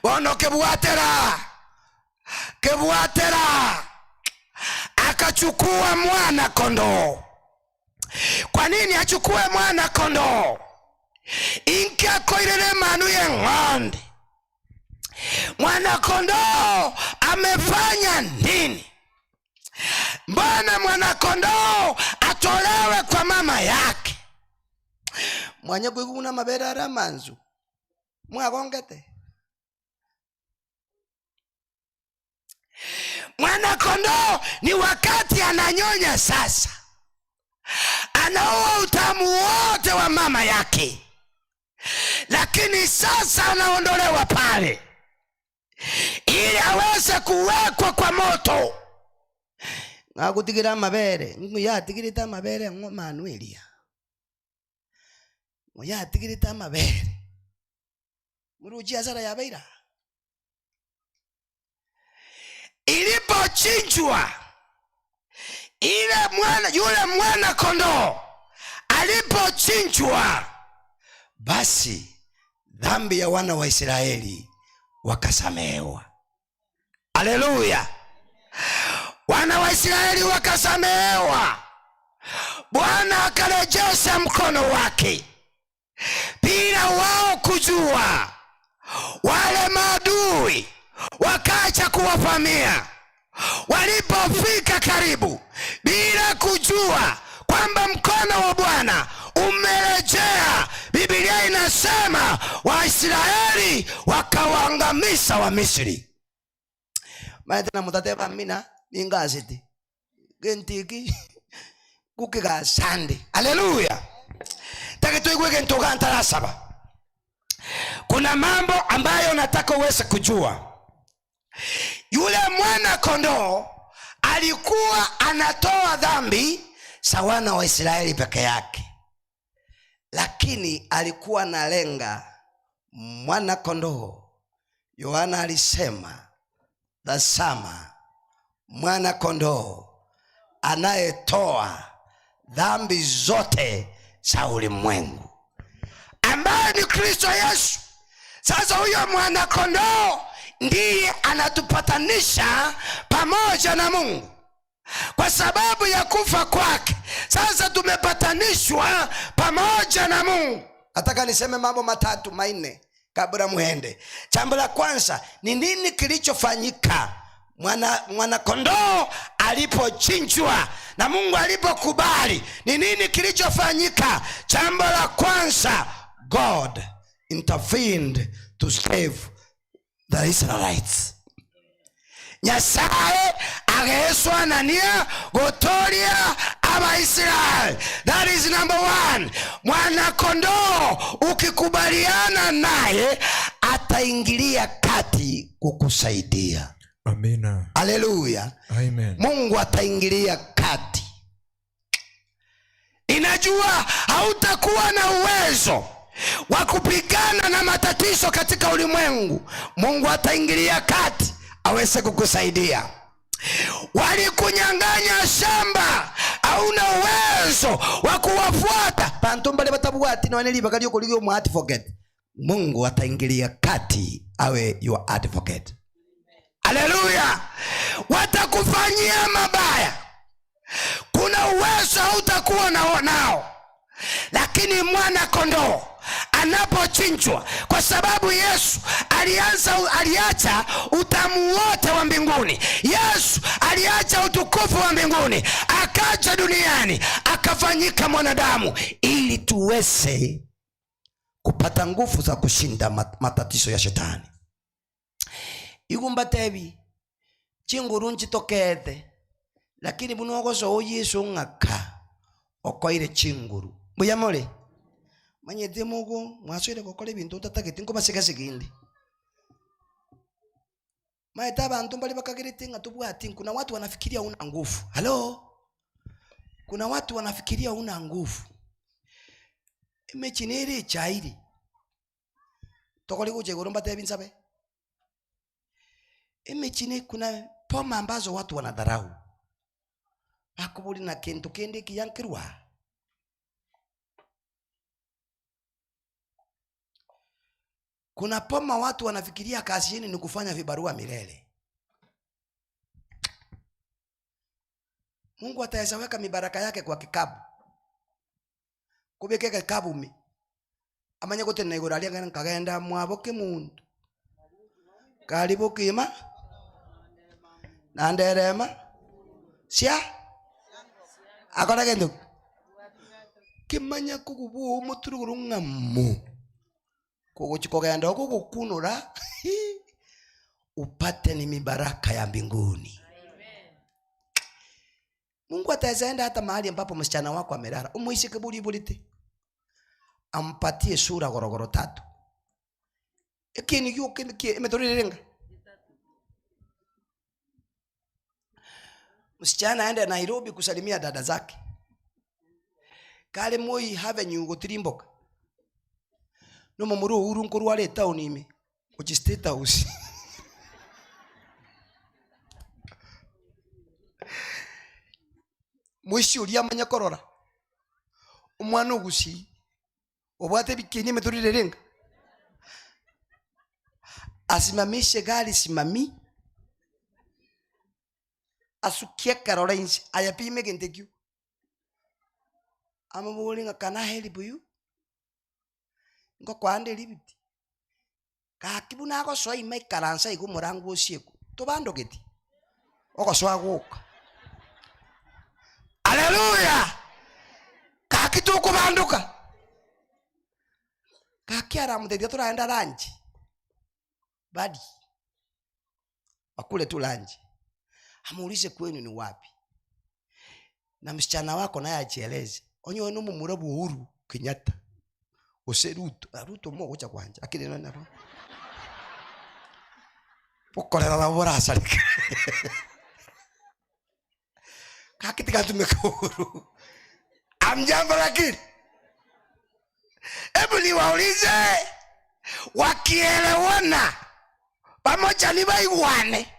Bono kebuatera kebuatera, akachukua mwana kondoo. Kwa nini achukue mwana kondoo? Inki akoirere manu ye ng'onde. Mwana kondoo amefanya nini? Mbona mwana kondoo atolewe kwa mama yake? Mwanya kuiguna mabere ara manzu. Mwagongete. Mwana kondoo ni wakati ananyonya sasa. Anaua utamu wote wa mama yake. Lakini sasa anaondolewa pale ili aweze kuwekwa kwa moto. Ngakutigira mabere, nguyatigirita mabere ngo Manuelia. Nguyatigirita mabere. Muruji azara ya beira. Ilipochinjwa ile mwana, yule mwana kondoo alipochinjwa, basi dhambi ya wana wa Israeli wakasamehewa. Haleluya. Wana wa Israeli wakasamehewa. Bwana akarejesha mkono wake bila wao kujua. Wale maadui wakaacha kuwavamia. Walipofika karibu bila kujua kwamba mkono wa Bwana umerejea, Biblia inasema Waisraeli wakawaangamiza wa Misri. Maana mutateba mina ningaziti gentiki kukiga sande. Haleluya. Taka tuigwe ntoga ntarasaba. Kuna mambo ambayo nataka uweze kujua. Yule mwana kondoo alikuwa anatoa dhambi za wana wa Israeli peke yake, lakini alikuwa analenga mwana kondoo. Yohana alisema, tazama mwana kondoo anayetoa dhambi zote za ulimwengu, ambaye ni Kristo Yesu. Sasa huyo mwana kondoo ndiye anatupatanisha pamoja na Mungu. Kwa sababu ya kufa kwake, sasa tumepatanishwa pamoja na Mungu. Nataka niseme mambo matatu manne kabla muende. Jambo la kwanza ni nini kilichofanyika mwana kondoo alipochinjwa na Mungu alipokubali? Ni nini kilichofanyika? Jambo la kwanza, God intervened to save the Israelites. Nyasaye ageswa nania gotoria Abaisraeli. That is number one. Mwana kondoo ukikubaliana naye ataingilia kati kukusaidia. Amina. Haleluya. Amen. Mungu ataingilia kati. Inajua hautakuwa na uwezo wa kupigana na matatizo katika ulimwengu. Mungu ataingilia kati aweze kukusaidia. Walikunyang'anya shamba, hauna uwezo wa kuwafuata. Bantu mbale batabwati na waneliba kalio kuligyo mu advocate. Mungu ataingilia kati awe your advocate. Haleluya. Watakufanyia mabaya, kuna uwezo hautakuwa nao, lakini mwana kondoo anapochinjwa, kwa sababu Yesu aliacha utamu wote wa mbinguni. Yesu aliacha utukufu wa mbinguni, akaja duniani, akafanyika mwanadamu ili tuweze kupata nguvu za kushinda matatizo ya shetani. Igumbatebi chinguru nchitokete, lakini bunogoso Yesu ng'aka okoire chinguru. Mbuyamole manyete mugo mwaswire gukora ibintu utatagete nkobasigasiginde. Maeta abantu mbali bakagerete nga tubwati. Kuna watu wanafikiria una nguvu. Hello? Kuna watu wanafikiria una nguvu. Imechinere chairi. Tokoli kuje goromba tebinsabe. Imechine kuna poma ambazo watu wanadharau. Akubuli na kintu kindi kiyankirwa. Kuna poma watu wanafikiria kazi yenu ni kufanya vibarua milele. Mungu ataweza mibaraka yake kwa kikabu. Kubeke kikabu mi. Amanye kote na igoro alia nkagenda mwaboke muntu. Karibu kima. Na nderema. Sia. Akora kendo. Kimanya kugubu umuturuguru ng'amu. Kuguchi kogenda huko kukunura upate ni mibaraka ya mbinguni. Mungu ataenda hata mahali ambapo msichana wako amelala. Umuishi kiburi bulite. Ampatie sura gorogoro tatu. Ekini yo kemi emetorirenga. Msichana aende Nairobi kusalimia dada zake. Kale Moi Avenue gutirimboka. No mumuru uru nkorware town ime. Kuchi State House. Mwishi uria manya korora. Umwana ogusi obwate bikini emetorire renga. Asimamishe gari simami. Asukie karora inchi ayapime gentekyu. Amabulinga kana heli buyu. Ngo kwande libiti. Kakibu nako soa ime karansa igu murangu osieku. Tobandogeti. Okosoa guka. Haleluya. Kakituku banduka. Kakiara mutedia turaenda lunch. Badi. Wakule tu lunch. Amuulize kwenu ni wapi. Na msichana wako naye ajieleze. Onyo wenu mumurabu Uhuru Kenyatta. Ose Ruto, Ruto mo gocha kwanja. Akire nona ro. Pokolera na bora asalika. Kakitika tumeka Uhuru. Amjambo lakini. Hebu niwaulize wakielewana pamoja ni baigwane.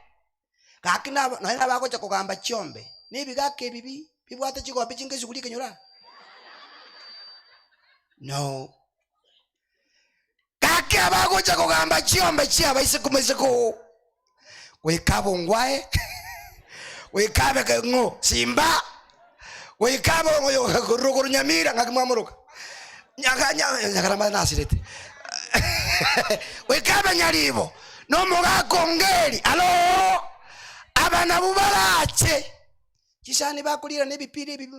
Kakina naina bagocha kugamba chombe. Nibi gake bibi bibwate chiko bichinge shughuli kenyura. No. Kake abagocha kugamba chombe chia baise kumezeko. Wekabo ngwae. Wekabe ngo simba. Wekabo ngo ruguru nyamira ngakimwamuruka. Nyaka nyaka nasirete. Wekabe nyaribo. No mugakongeri. Alo. Abana bubarache. Kisani bakulira nebipira ebi.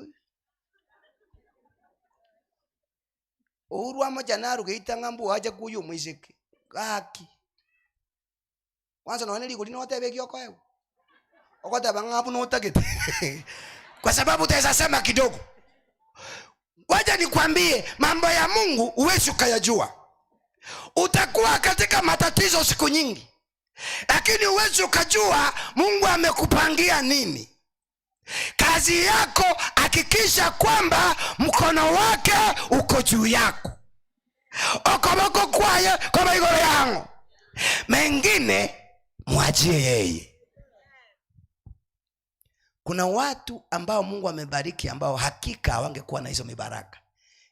Uhuru amoja narugeita ngambu aja kuyu mwiseke. Gaki. Kwanza naone liko linotebe kyoko ewo. Okotaba ngabu notagete. Kwa sababu utaweza sema kidogo. Wacha nikwambie mambo ya Mungu huwezi ukayajua. Utakuwa katika matatizo siku nyingi. Lakini huwezi ukajua Mungu amekupangia nini. Kazi yako hakikisha kwamba mkono wake uko juu yako. Okoboko kwaye kwa igoro yangu. Mengine mwachie yeye. Kuna watu ambao Mungu amebariki ambao hakika hawangekuwa na hizo mibaraka.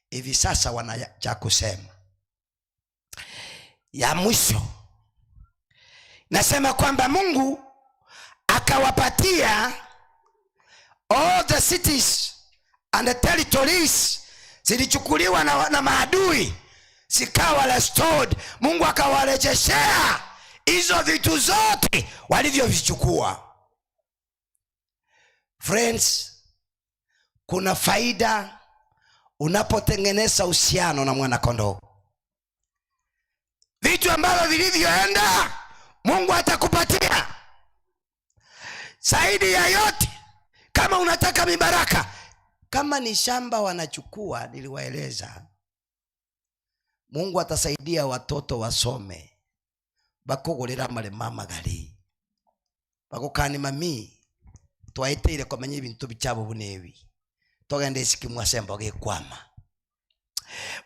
Hivi sasa wana cha kusema. Ya mwisho nasema kwamba Mungu akawapatia all the cities and the territories zilichukuliwa na maadui zikawa restored. Mungu akawarejeshea hizo vitu zote walivyovichukua. Friends, kuna faida unapotengeneza uhusiano na mwana kondoo. Vitu ambavyo vilivyoenda Mungu atakupatia. Zaidi ya yote, kama unataka mibaraka, kama ni shamba wanachukua, niliwaeleza, Mungu atasaidia watoto wasome. Bakugurira mare mama gari. Bagukani mami twaiteire komenya ibintu bichabo bunebi. Togende isikimwa sembo gikwama.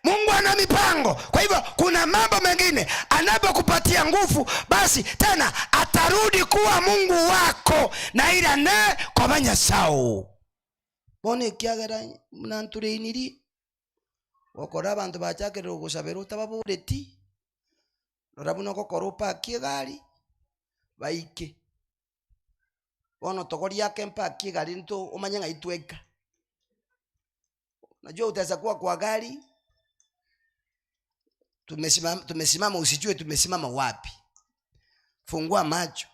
Mungu ana mipango. Kwa hivyo kuna mambo mengine anapokupatia nguvu, basi tena atarudi kuwa Mungu wako na ila ne komenya sao. Bone kiagera mnantureiniri okora abantu bachakire gusabera utababureti. Rora buno gokora opakie gari baike. Bono togori yake mpakie gari nto omanye ng'aitweka. Najua utaweza kuwa kwa gari tumesimama usijue tumesimama wapi. Fungua macho.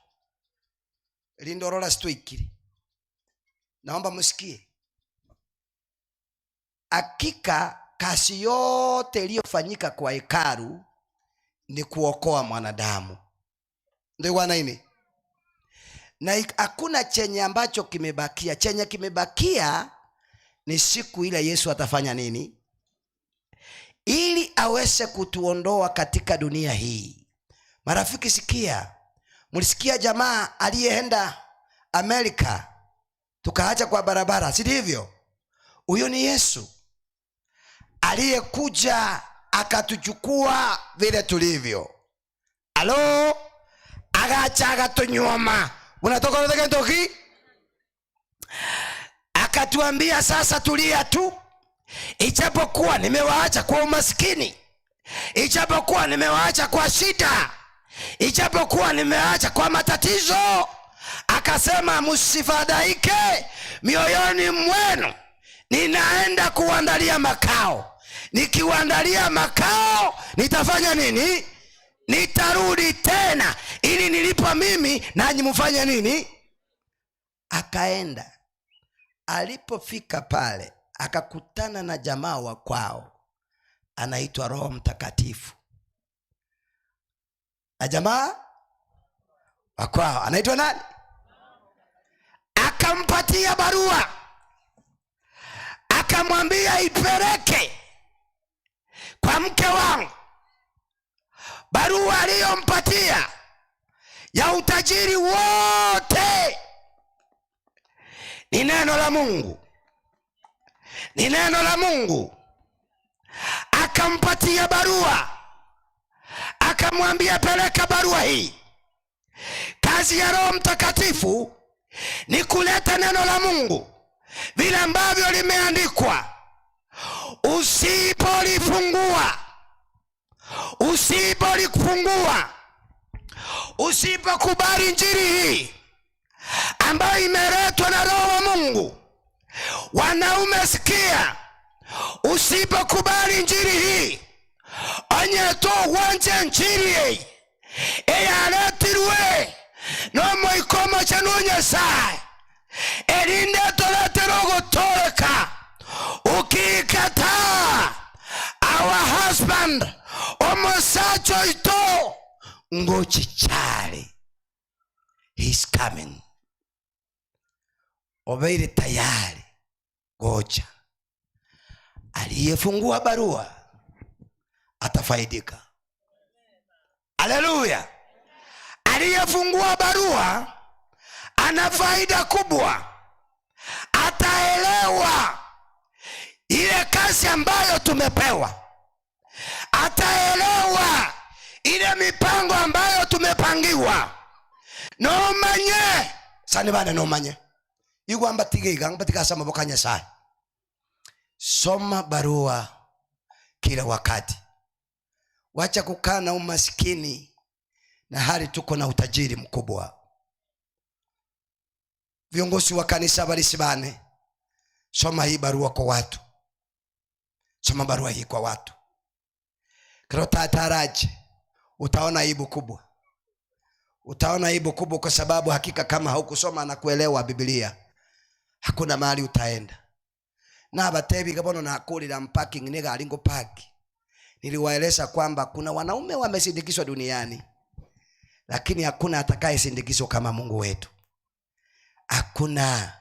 Lindorola sitwikire. Naomba msikie. Hakika kazi yote iliyofanyika kwa hekalu ni kuokoa mwanadamu. Ndio bwana ini. Na hakuna chenye ambacho kimebakia. Chenye kimebakia ni siku ile Yesu atafanya nini? Ili aweze kutuondoa katika dunia hii. Marafiki, sikia. Mlisikia jamaa aliyeenda Amerika tukaacha kwa barabara, si ndivyo? Huyo ni Yesu aliyekuja akatuchukua vile tulivyo. Alo, agacha akatunyoma. Unatoka kutoka Kentucky? Akatuambia sasa tulia tu, ijapokuwa nimewaacha kwa umaskini, ijapokuwa nimewaacha kwa shida, ijapokuwa nimewaacha kwa matatizo. Akasema msifadhaike mioyoni mwenu, ninaenda kuandalia makao. Nikiwaandalia makao nitafanya nini? Nitarudi tena ili nilipo mimi nanyi mfanye nini? Akaenda. Alipofika pale akakutana na jamaa wa kwao anaitwa Roho Mtakatifu. Na jamaa wa kwao anaitwa nani? Akampatia barua, akamwambia ipeleke kwa mke wangu. Barua aliyompatia ya utajiri wote ni neno la Mungu, ni neno la Mungu. Akampatia barua, akamwambia peleka barua hii. Kazi ya Roho Mtakatifu ni kuleta neno la Mungu vile ambavyo limeandikwa. Usipolifungua, usipolifungua, usipokubali injili hii ambayo imeletwa na Roho wa Mungu, wanaume sikia, usipokubali injili hii, onye to wanje injili hii eyaletirwe nomoikomo cha Nyasaye erinde toletera ogotoreka. Ukikataa our husband omusacha oito ngochichari, he's coming. Obeire tayari gocha. Aliyefungua barua atafaidika. Haleluya! Aliyefungua barua ana faida kubwa, ataelewa ile kazi ambayo tumepewa, ataelewa ile mipango ambayo tumepangiwa. Nomanye sani bana, nomanye igwamba tigeiga ngbatika sama bokanya sai. Soma barua kila wakati. Wacha kukaa na umaskini na hali tuko na utajiri mkubwa. Viongozi wa kanisa balisibane, soma hii barua kwa watu. Soma barua hii kwa watu. Krotataraje, utaona aibu kubwa. Utaona aibu kubwa kwa sababu hakika kama haukusoma na kuelewa Biblia, hakuna mahali utaenda. Na batebi kabono na akulira parking nega alingo park. Niliwaeleza kwamba kuna wanaume wamesindikizwa duniani, lakini hakuna atakayesindikizwa kama Mungu wetu. Hakuna.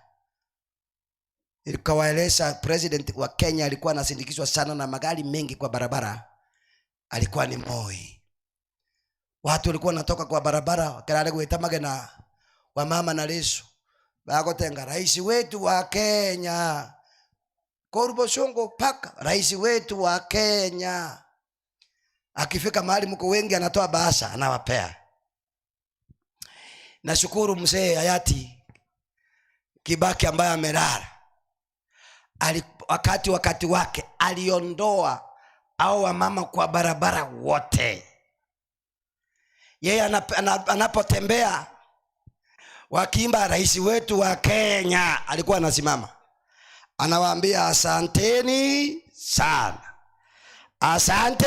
Nilikawaeleza president wa Kenya alikuwa anasindikizwa sana na magari mengi kwa barabara. Alikuwa ni Moi. Watu walikuwa wanatoka kwa barabara wakalale kuitamage na wamama na leso. Bakotenga rais wetu wa Kenya. Korbo Songo paka rais wetu wa Kenya. Akifika mahali mko wengi anatoa bahasha anawapea. Nashukuru mzee hayati Kibaki ambaye amelala. Wakati wake aliondoa hao wamama kwa barabara wote. Yeye anapotembea wakiimba rais wetu wa Kenya, alikuwa anasimama anawaambia asanteni sana, asante,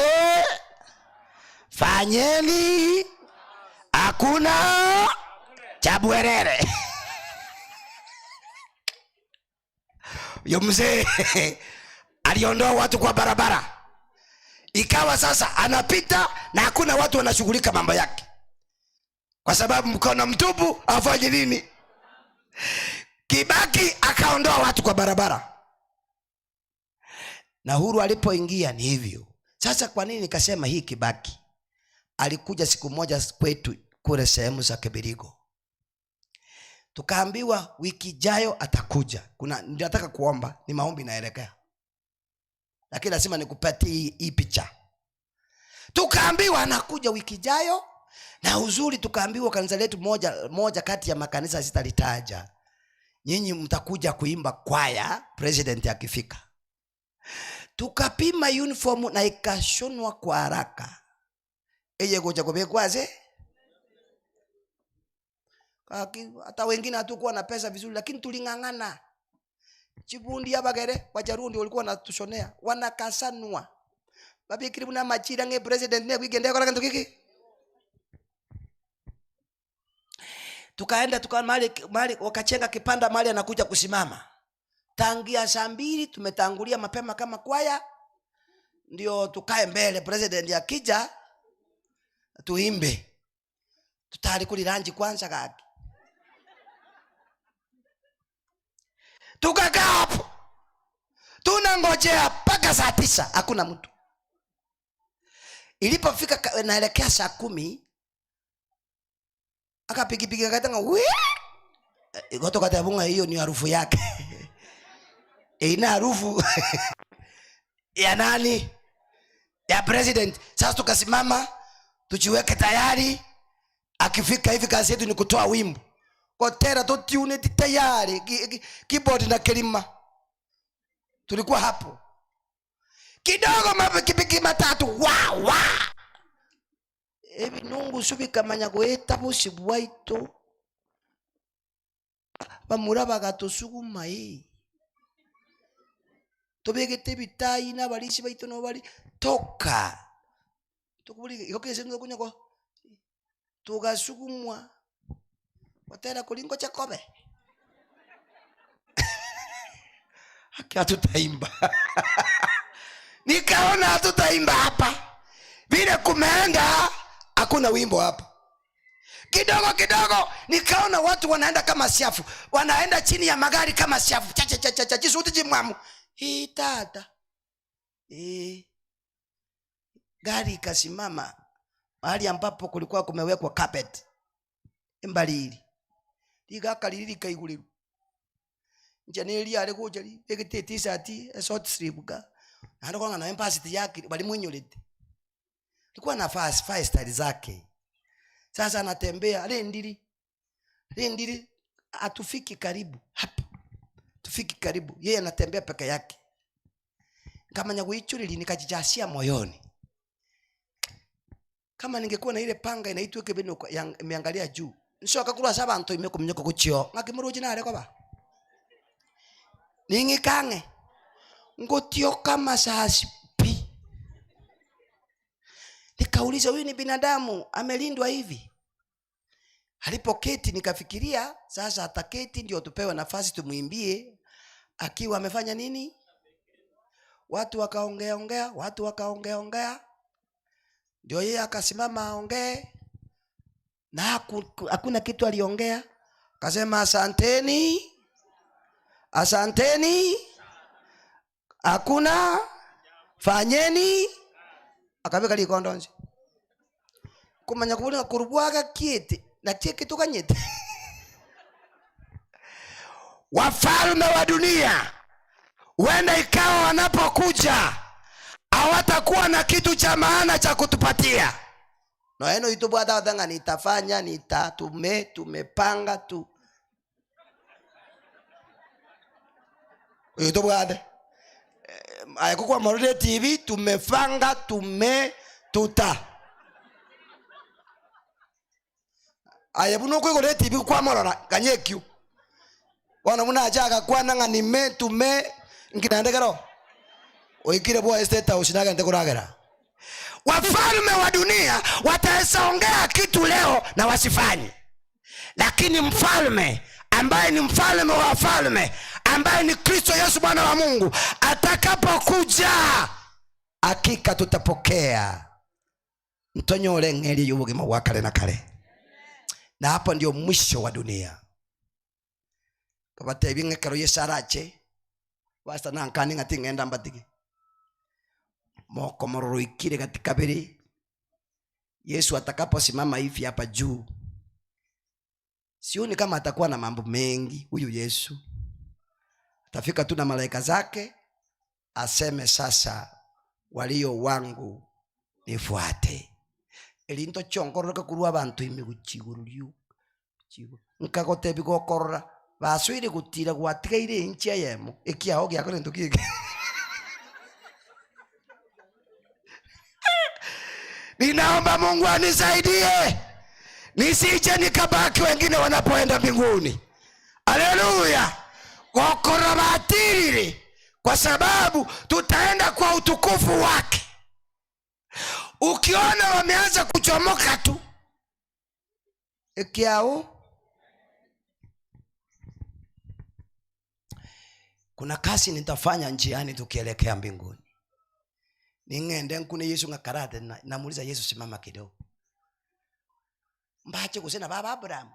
fanyeni, hakuna cha bwerere. Yo mzee Aliondoa watu kwa barabara, ikawa sasa anapita na hakuna watu wanashughulika mambo yake, kwa sababu mkono mtupu afanye nini? Kibaki akaondoa watu kwa barabara, na Uhuru alipoingia ni hivyo. Sasa kwa nini nikasema hii Kibaki alikuja siku moja kwetu kule sehemu za Kibirigo, tukaambiwa wiki ijayo atakuja. Kuna nataka kuomba, ni maombi naelekea, lakini lazima nikupatie hii picha. Tukaambiwa anakuja wiki ijayo, na uzuri tukaambiwa kanisa letu moja kati ya makanisa sitalitaja, nyinyi mtakuja kuimba kwaya president akifika. Tukapima uniform na ikashonwa kwa haraka, eye kuja kubekwaze. Hata wengine hatukuwa na pesa vizuri, lakini tuling'ang'ana. Chibundi abagere wajarundi walikuwa wanatushonea, wanakasanwa babikiri buna machira nge president ne weekend yakora kintu kiki. Tukaenda tuka mahali wakachenga kipanda mahali anakuja kusimama. Tangia saa 2 tumetangulia mapema kama kwaya, ndio tukae mbele president akija tuimbe. Tutari kuli ranji kwanza kaki. Tukakaa hapo tunangojea mpaka saa 9 hakuna mtu. Ilipofika naelekea saa 10, akapigipigi akatanga we goto katabunga, hiyo ni harufu yake. Ina harufu ya nani? Ya president. Sasa tukasimama tujiweke tayari, akifika hivi kazi yetu ni kutoa wimbo. Kotera to tune tayari, keyboard na kelima. Tulikuwa hapo. Kidogo mapikipiki matatu wa wa. Ebi nungu subika manya goeta bosi bwaito. Bamura bagatusuguma hii. Tobegete bitai na balishi baito no bali toka. Tukubuli ikokese ndo kunyako. Tugasukumwa. Watera kulingo chakobe. Haki hatutaimba. Nikaona hatutaimba hapa. Vile kumeenda hakuna wimbo hapa. Kidogo kidogo nikaona watu wanaenda kama siafu, wanaenda chini ya magari kama siafu. Cha cha cha cha cha, jisuti jimwamu. Hii tata. Gari ikasimama mahali ambapo kulikuwa kumewekwa carpet. Embalili. Ligakalili kaiguliru. Nje nili ale kuja li egete t-shirt, a short sleeve ka. Na ndo na empathy yake bali mwinyolete. Alikuwa na fast style zake. Sasa anatembea lendili. Lendili atufiki karibu hapa. Tufiki karibu. Yeye anatembea peke yake. Kama nyakuichurili nikajijasia moyoni. Kama ningekuwa na ile panga inaitwa kebeno imeangalia juu. Nshoka kulwa saba nto imekumnyoko kuchio. Ngakimuruji na arekoba. Ningikange. Ngotioka masasi pi. Nikauliza huyu ni binadamu amelindwa hivi? Alipoketi nikafikiria sasa ataketi ndio tupewe nafasi tumuimbie akiwa amefanya nini? Watu wakaongea ongea, watu wakaongea ongea. Ndio yeye akasimama aongee. Na hakuna kitu aliongea. Akasema asanteni. Asanteni. Hakuna fanyeni. Akabeka likondo nje. Kumanya kubona kurubwaga kiete na tie kitu kanyete. Wafalme wa dunia wenda ikawa wanapokuja hawatakuwa na kitu cha maana cha kutupatia. Na eno itubu hata watanga nitafanya, nitatume, tumepanga tu. Itubu hata. Ayakukwa Morule TV, tumefanga, tume, tuta. Aya buno kwego le TV kwa morora kanyekyu. Wana muna ajaga kwa nanga ni me tume nginandegero. Oikire bwa estate house naga ntekuragera. Wafalme wa dunia wataongea kitu leo na wasifanye. Lakini mfalme ambaye ni mfalme wa wafalme, ambaye ni Kristo Yesu Bwana wa Mungu, atakapokuja hakika tutapokea ntonyole ng'eli y'obugima bwa kale na kale. Na hapo ndio mwisho wa dunia. Kabatebi ng'ekero Yesu arache basta nankani ng'ati ng'enda mbatigi moko mororoikire katika biri. Yesu atakaposimama hivi hapa juu, sioni kama atakuwa na mambo mengi huyu Yesu. Atafika tu na malaika zake aseme, sasa walio wangu nifuate. Elinto chongororoka kurwa abantu imiguchigururiu nkagotebi gokorora baswire gutira gwatigaire inchi eyemo ekiao giakore nto kiege. Ninaomba Mungu anisaidie nisije nikabaki wengine wanapoenda mbinguni. Haleluya. Gokora batirire, kwa sababu tutaenda kwa utukufu wake. Ukiona wameanza kuchomoka tu ekiao, kuna kazi nitafanya njiani tukielekea mbinguni. Ning'ende nkune Yesu ngakarate, namuuliza Yesu, simama kidogo. Mbache kusena baba Abraham.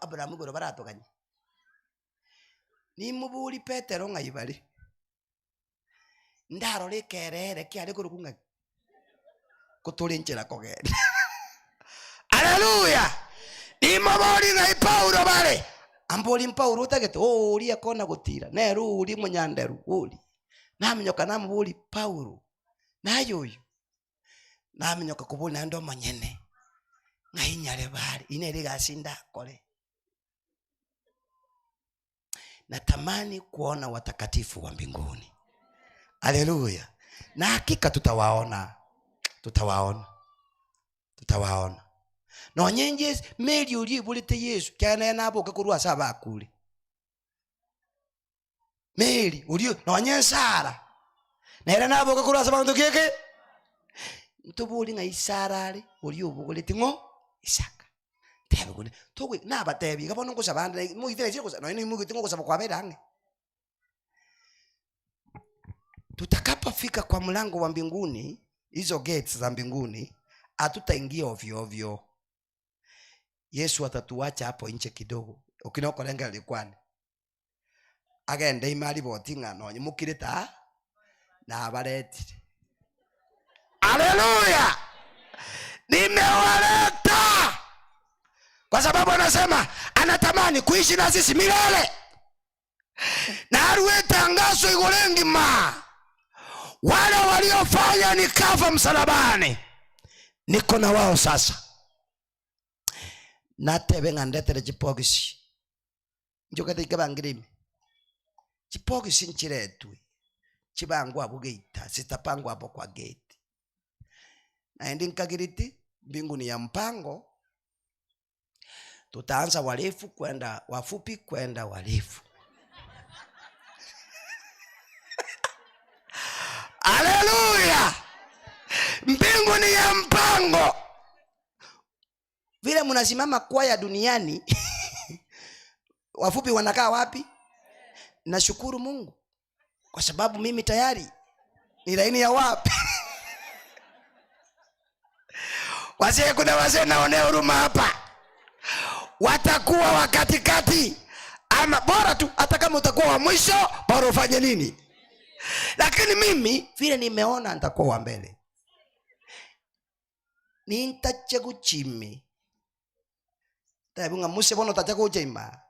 Abraham goro baratokanye. Nimubuli Petero ng'aibale. Ndarore kerere kiare kurukunga. Kutulinchira kogenda. Haleluya. Nimubuli ngai Paulo bale. Ambuli Paulo utagete uri akona gutira. Neru uri munyanderu uri. Namenyoka namubuli Paulo. Nayoyo. Namenyoka kubuli na ndo manyene. Ngainyare bali inere gasinda kore. Natamani kuona watakatifu wa mbinguni. Haleluya. Na hakika tutawaona. Tutawaona. Tutawaona. No nyenje meli uri bulete Yesu kyana naboka kurwa saba kule. Meli uri no nyensara. Nera naboka kurwa saba ndo keke. Ntubuli nga isarare uri ubugulete ngo Isaka. Tebe kune tokwe nabatebi kabona ngosabanda muyitira chiko no ni muyitira ngosaba kwaberange. Tutakapofika kwa mlango wa mbinguni, hizo gates za mbinguni, hatutaingia ovyo ovyo. Yesu atatuacha hapo nje kidogo. Ukinokolenga likwani. Agende imali botinga no nyimukirita na abaretire. Haleluya! Nimewaleta. Kwa sababu anasema anatamani kuishi na sisi milele. Na aruwe tangazo igolengi ma. Wale waliofanya nikafa msalabani, niko na wao sasa. Natebe ngandetere chipokisi. Njokete ikabangirime. Chipokisi nchiretwe. Chibangwa bugeita, sitapangwa hapo kwa gate. Naendi nkagiriti, mbingu ni ya mpango. Tutaanza warefu kwenda wafupi kwenda warefu. Haleluya! Mbingu ni ya mpango. Vile mnasimama kwaya duniani, wafupi wanakaa wapi? Nashukuru Mungu kwa sababu mimi tayari ni laini ya wapi? Wazee, kuna wazee naonea huruma hapa. Watakuwa wa katikati ama bora tu, hata kama utakuwa wa mwisho, bora ufanye nini? Lakini mimi vile nimeona nitakuwa wa mbele. Nintache kuchimi. Tabunga muse bono tacha kuchima.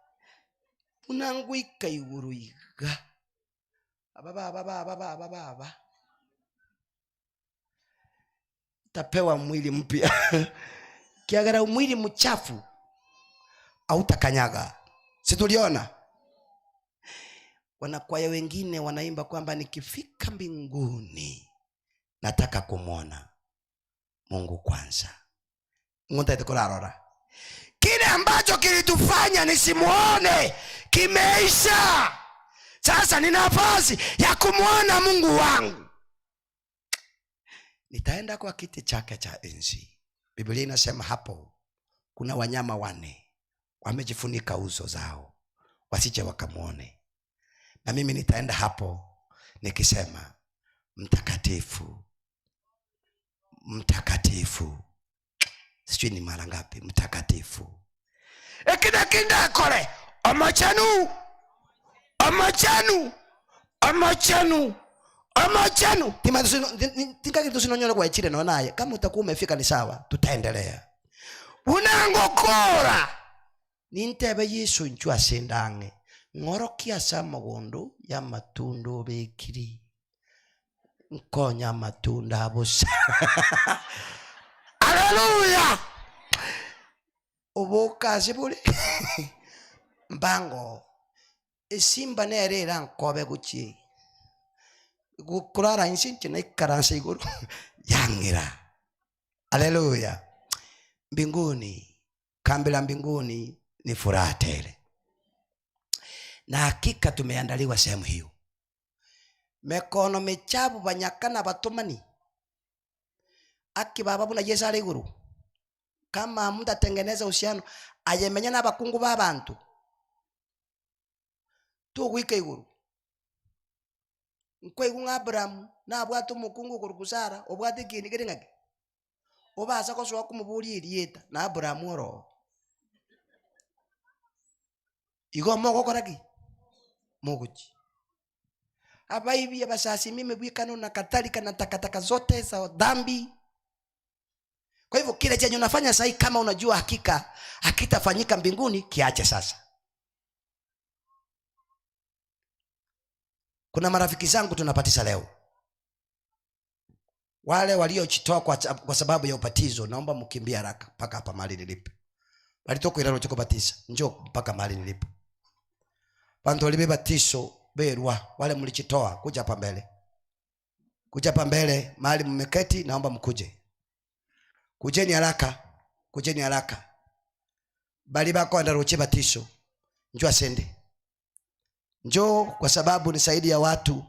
Unanguika iguru iga. Aba ba ba ba ba ba ba ba ba. Tapewa mwili mpya. Kiagara mwili mchafu hautakanyaga. Si tuliona? Wanakwaya wengine wanaimba kwamba nikifika mbinguni nataka kumwona Mungu kwanza. Mungu atakurarora. Kile ambacho kilitufanya nisimuone kimeisha. Sasa ni nafasi ya kumwona Mungu wangu. Nitaenda kwa kiti chake cha enzi. Biblia inasema hapo kuna wanyama wanne wamejifunika uso zao. wasije wakamuone. Na mimi nitaenda hapo nikisema mtakatifu, mtakatifu, sijui ni mara ngapi, mtakatifu. Ekidakindakole amachanu, amachanu, amachanu, amachanu. Tingakitusinonyole kwa ichile naonaye. Kama utakuwa umefika ni sawa, tutaendelea. Unangokora nintebe Yesu nchwa sendange ng'orokia sa mogondo ya matunda bekiri nkonya matunda abusa. Haleluya. Obukazi buli mbango esimba nerera nkobe guchi gukurara insi nche ikaransa iguru yangira. Haleluya. Mbinguni, kambi la mbinguni ni furaha tele, na hakika tumeandaliwa sehemu hiyo. Mekono mechabu banyakana batumani aki baba buna Yesu ari iguru. Kama mtatengeneza uhusiano ayemenya n'abakungu b'abantu tugwika iguru. Nkweigu ng'a Abrahamu nabwate omokungu okorokwa Sara obwate ekieni kere ng'aki obasa gosoa komoboria erieta na Abrahamu oro igo mogokora ki mogochi abaibi abasasi mimi bwikano na kadhalika na takataka zote za dhambi. Kwa hivyo kile chenye unafanya sahi, kama unajua hakika hakitafanyika mbinguni, kiache sasa. Kuna marafiki zangu tunapatisa leo, wale waliojitoa kwa sababu ya ubatizo, naomba mkimbie haraka mpaka hapa mahali nilipo. Walitoka Ilalo choko batisa, njoo mpaka mahali nilipo. Bantu walibebatiso berwa, wale mlichitoa kuja hapa mbele. Kuja hapa mbele mahali mmeketi, naomba mkuje. Kujeni haraka, kujeni haraka. Bali bako andaroche batiso. Njoo asende. Njoo kwa sababu ni zaidi ya watu.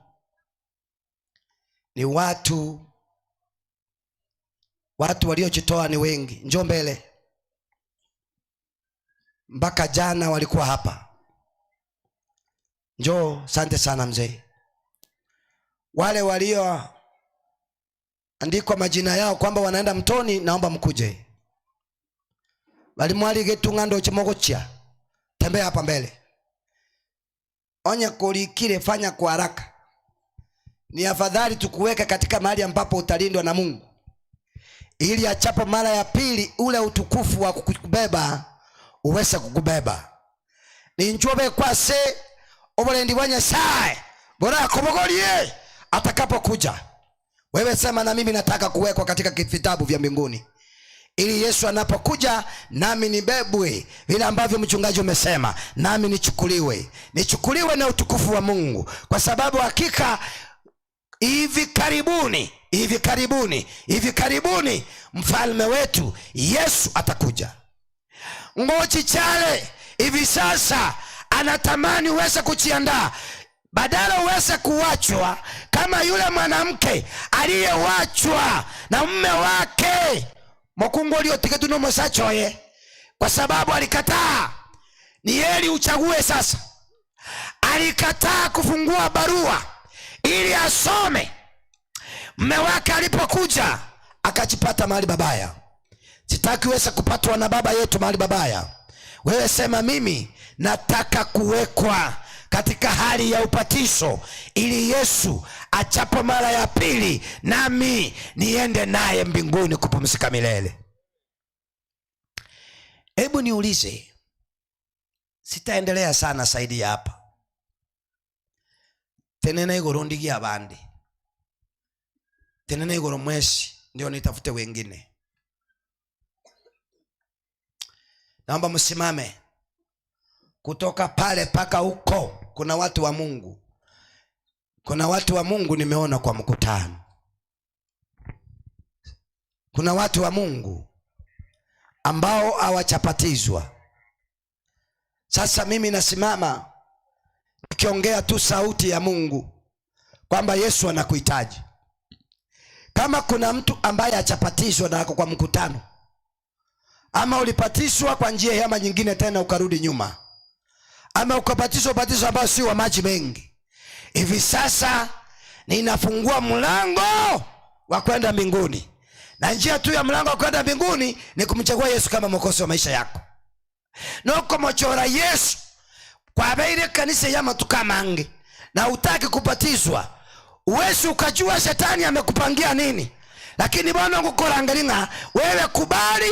Ni watu. Watu waliojitoa ni wengi. Njoo mbele. Mpaka jana walikuwa hapa. Njoo, asante sana mzee. Wale walio andikwa majina yao kwamba wanaenda mtoni, naomba mkuje. Walimwali getu ngando chimogochia. Tembea hapa mbele. Onye kulikile, fanya kwa haraka. Ni afadhali tukuweka katika mahali ambapo utalindwa na Mungu, ili achapo mara ya pili ule utukufu wa kukubeba uweze kukubeba. Ni njobe kwase obulendi bwa Nyasaye bora akobogorie atakapokuja. Wewe sema na mimi nataka kuwekwa katika vitabu vya mbinguni, ili Yesu anapokuja nami nibebwe vile ambavyo mchungaji umesema, nami nichukuliwe, nichukuliwe na utukufu wa Mungu, kwa sababu hakika hivi karibuni, hivi karibuni, hivi karibuni mfalme wetu Yesu atakuja. Ngochi chale hivi sasa anatamani uweze kujiandaa, badala uweze kuachwa kama yule mwanamke aliyewachwa na mume wake mokungu aliotigetu no musachoye, kwa sababu alikataa. Ni heri uchague sasa. Alikataa kufungua barua ili asome. Mume wake alipokuja akajipata mahali babaya. Sitaki uweze kupatwa na baba yetu mahali babaya. Wewe sema mimi nataka kuwekwa katika hali ya upatizo, ili Yesu achapo mara ya pili nami niende naye mbinguni kupumzika milele. Hebu niulize, sitaendelea sana zaidi ya hapa. Tenena igoro ndigi abandi, tenena igoro mwesi ndio nitafute wengine. Naomba msimame. Kutoka pale paka huko kuna watu wa Mungu. Kuna watu wa Mungu nimeona kwa mkutano. Kuna watu wa Mungu ambao hawachapatizwa. Sasa mimi nasimama nikiongea tu sauti ya Mungu kwamba Yesu anakuhitaji. Kama kuna mtu ambaye hachapatizwa na ako kwa mkutano, ama ulipatizwa kwa njia ama nyingine tena ukarudi nyuma, ama ukabatizwa ubatizo ambao si wa maji mengi, hivi sasa ninafungua mlango wa kwenda mbinguni, na njia tu ya mlango wa kwenda mbinguni ni kumchagua Yesu kama mwokozi wa maisha yako. Nokomochora Yesu kwabeire kanisa ya matuka mangi na utaki kubatizwa, uwezi ukajua shetani amekupangia nini, lakini Bwana ngukorangalinga wewe kubali.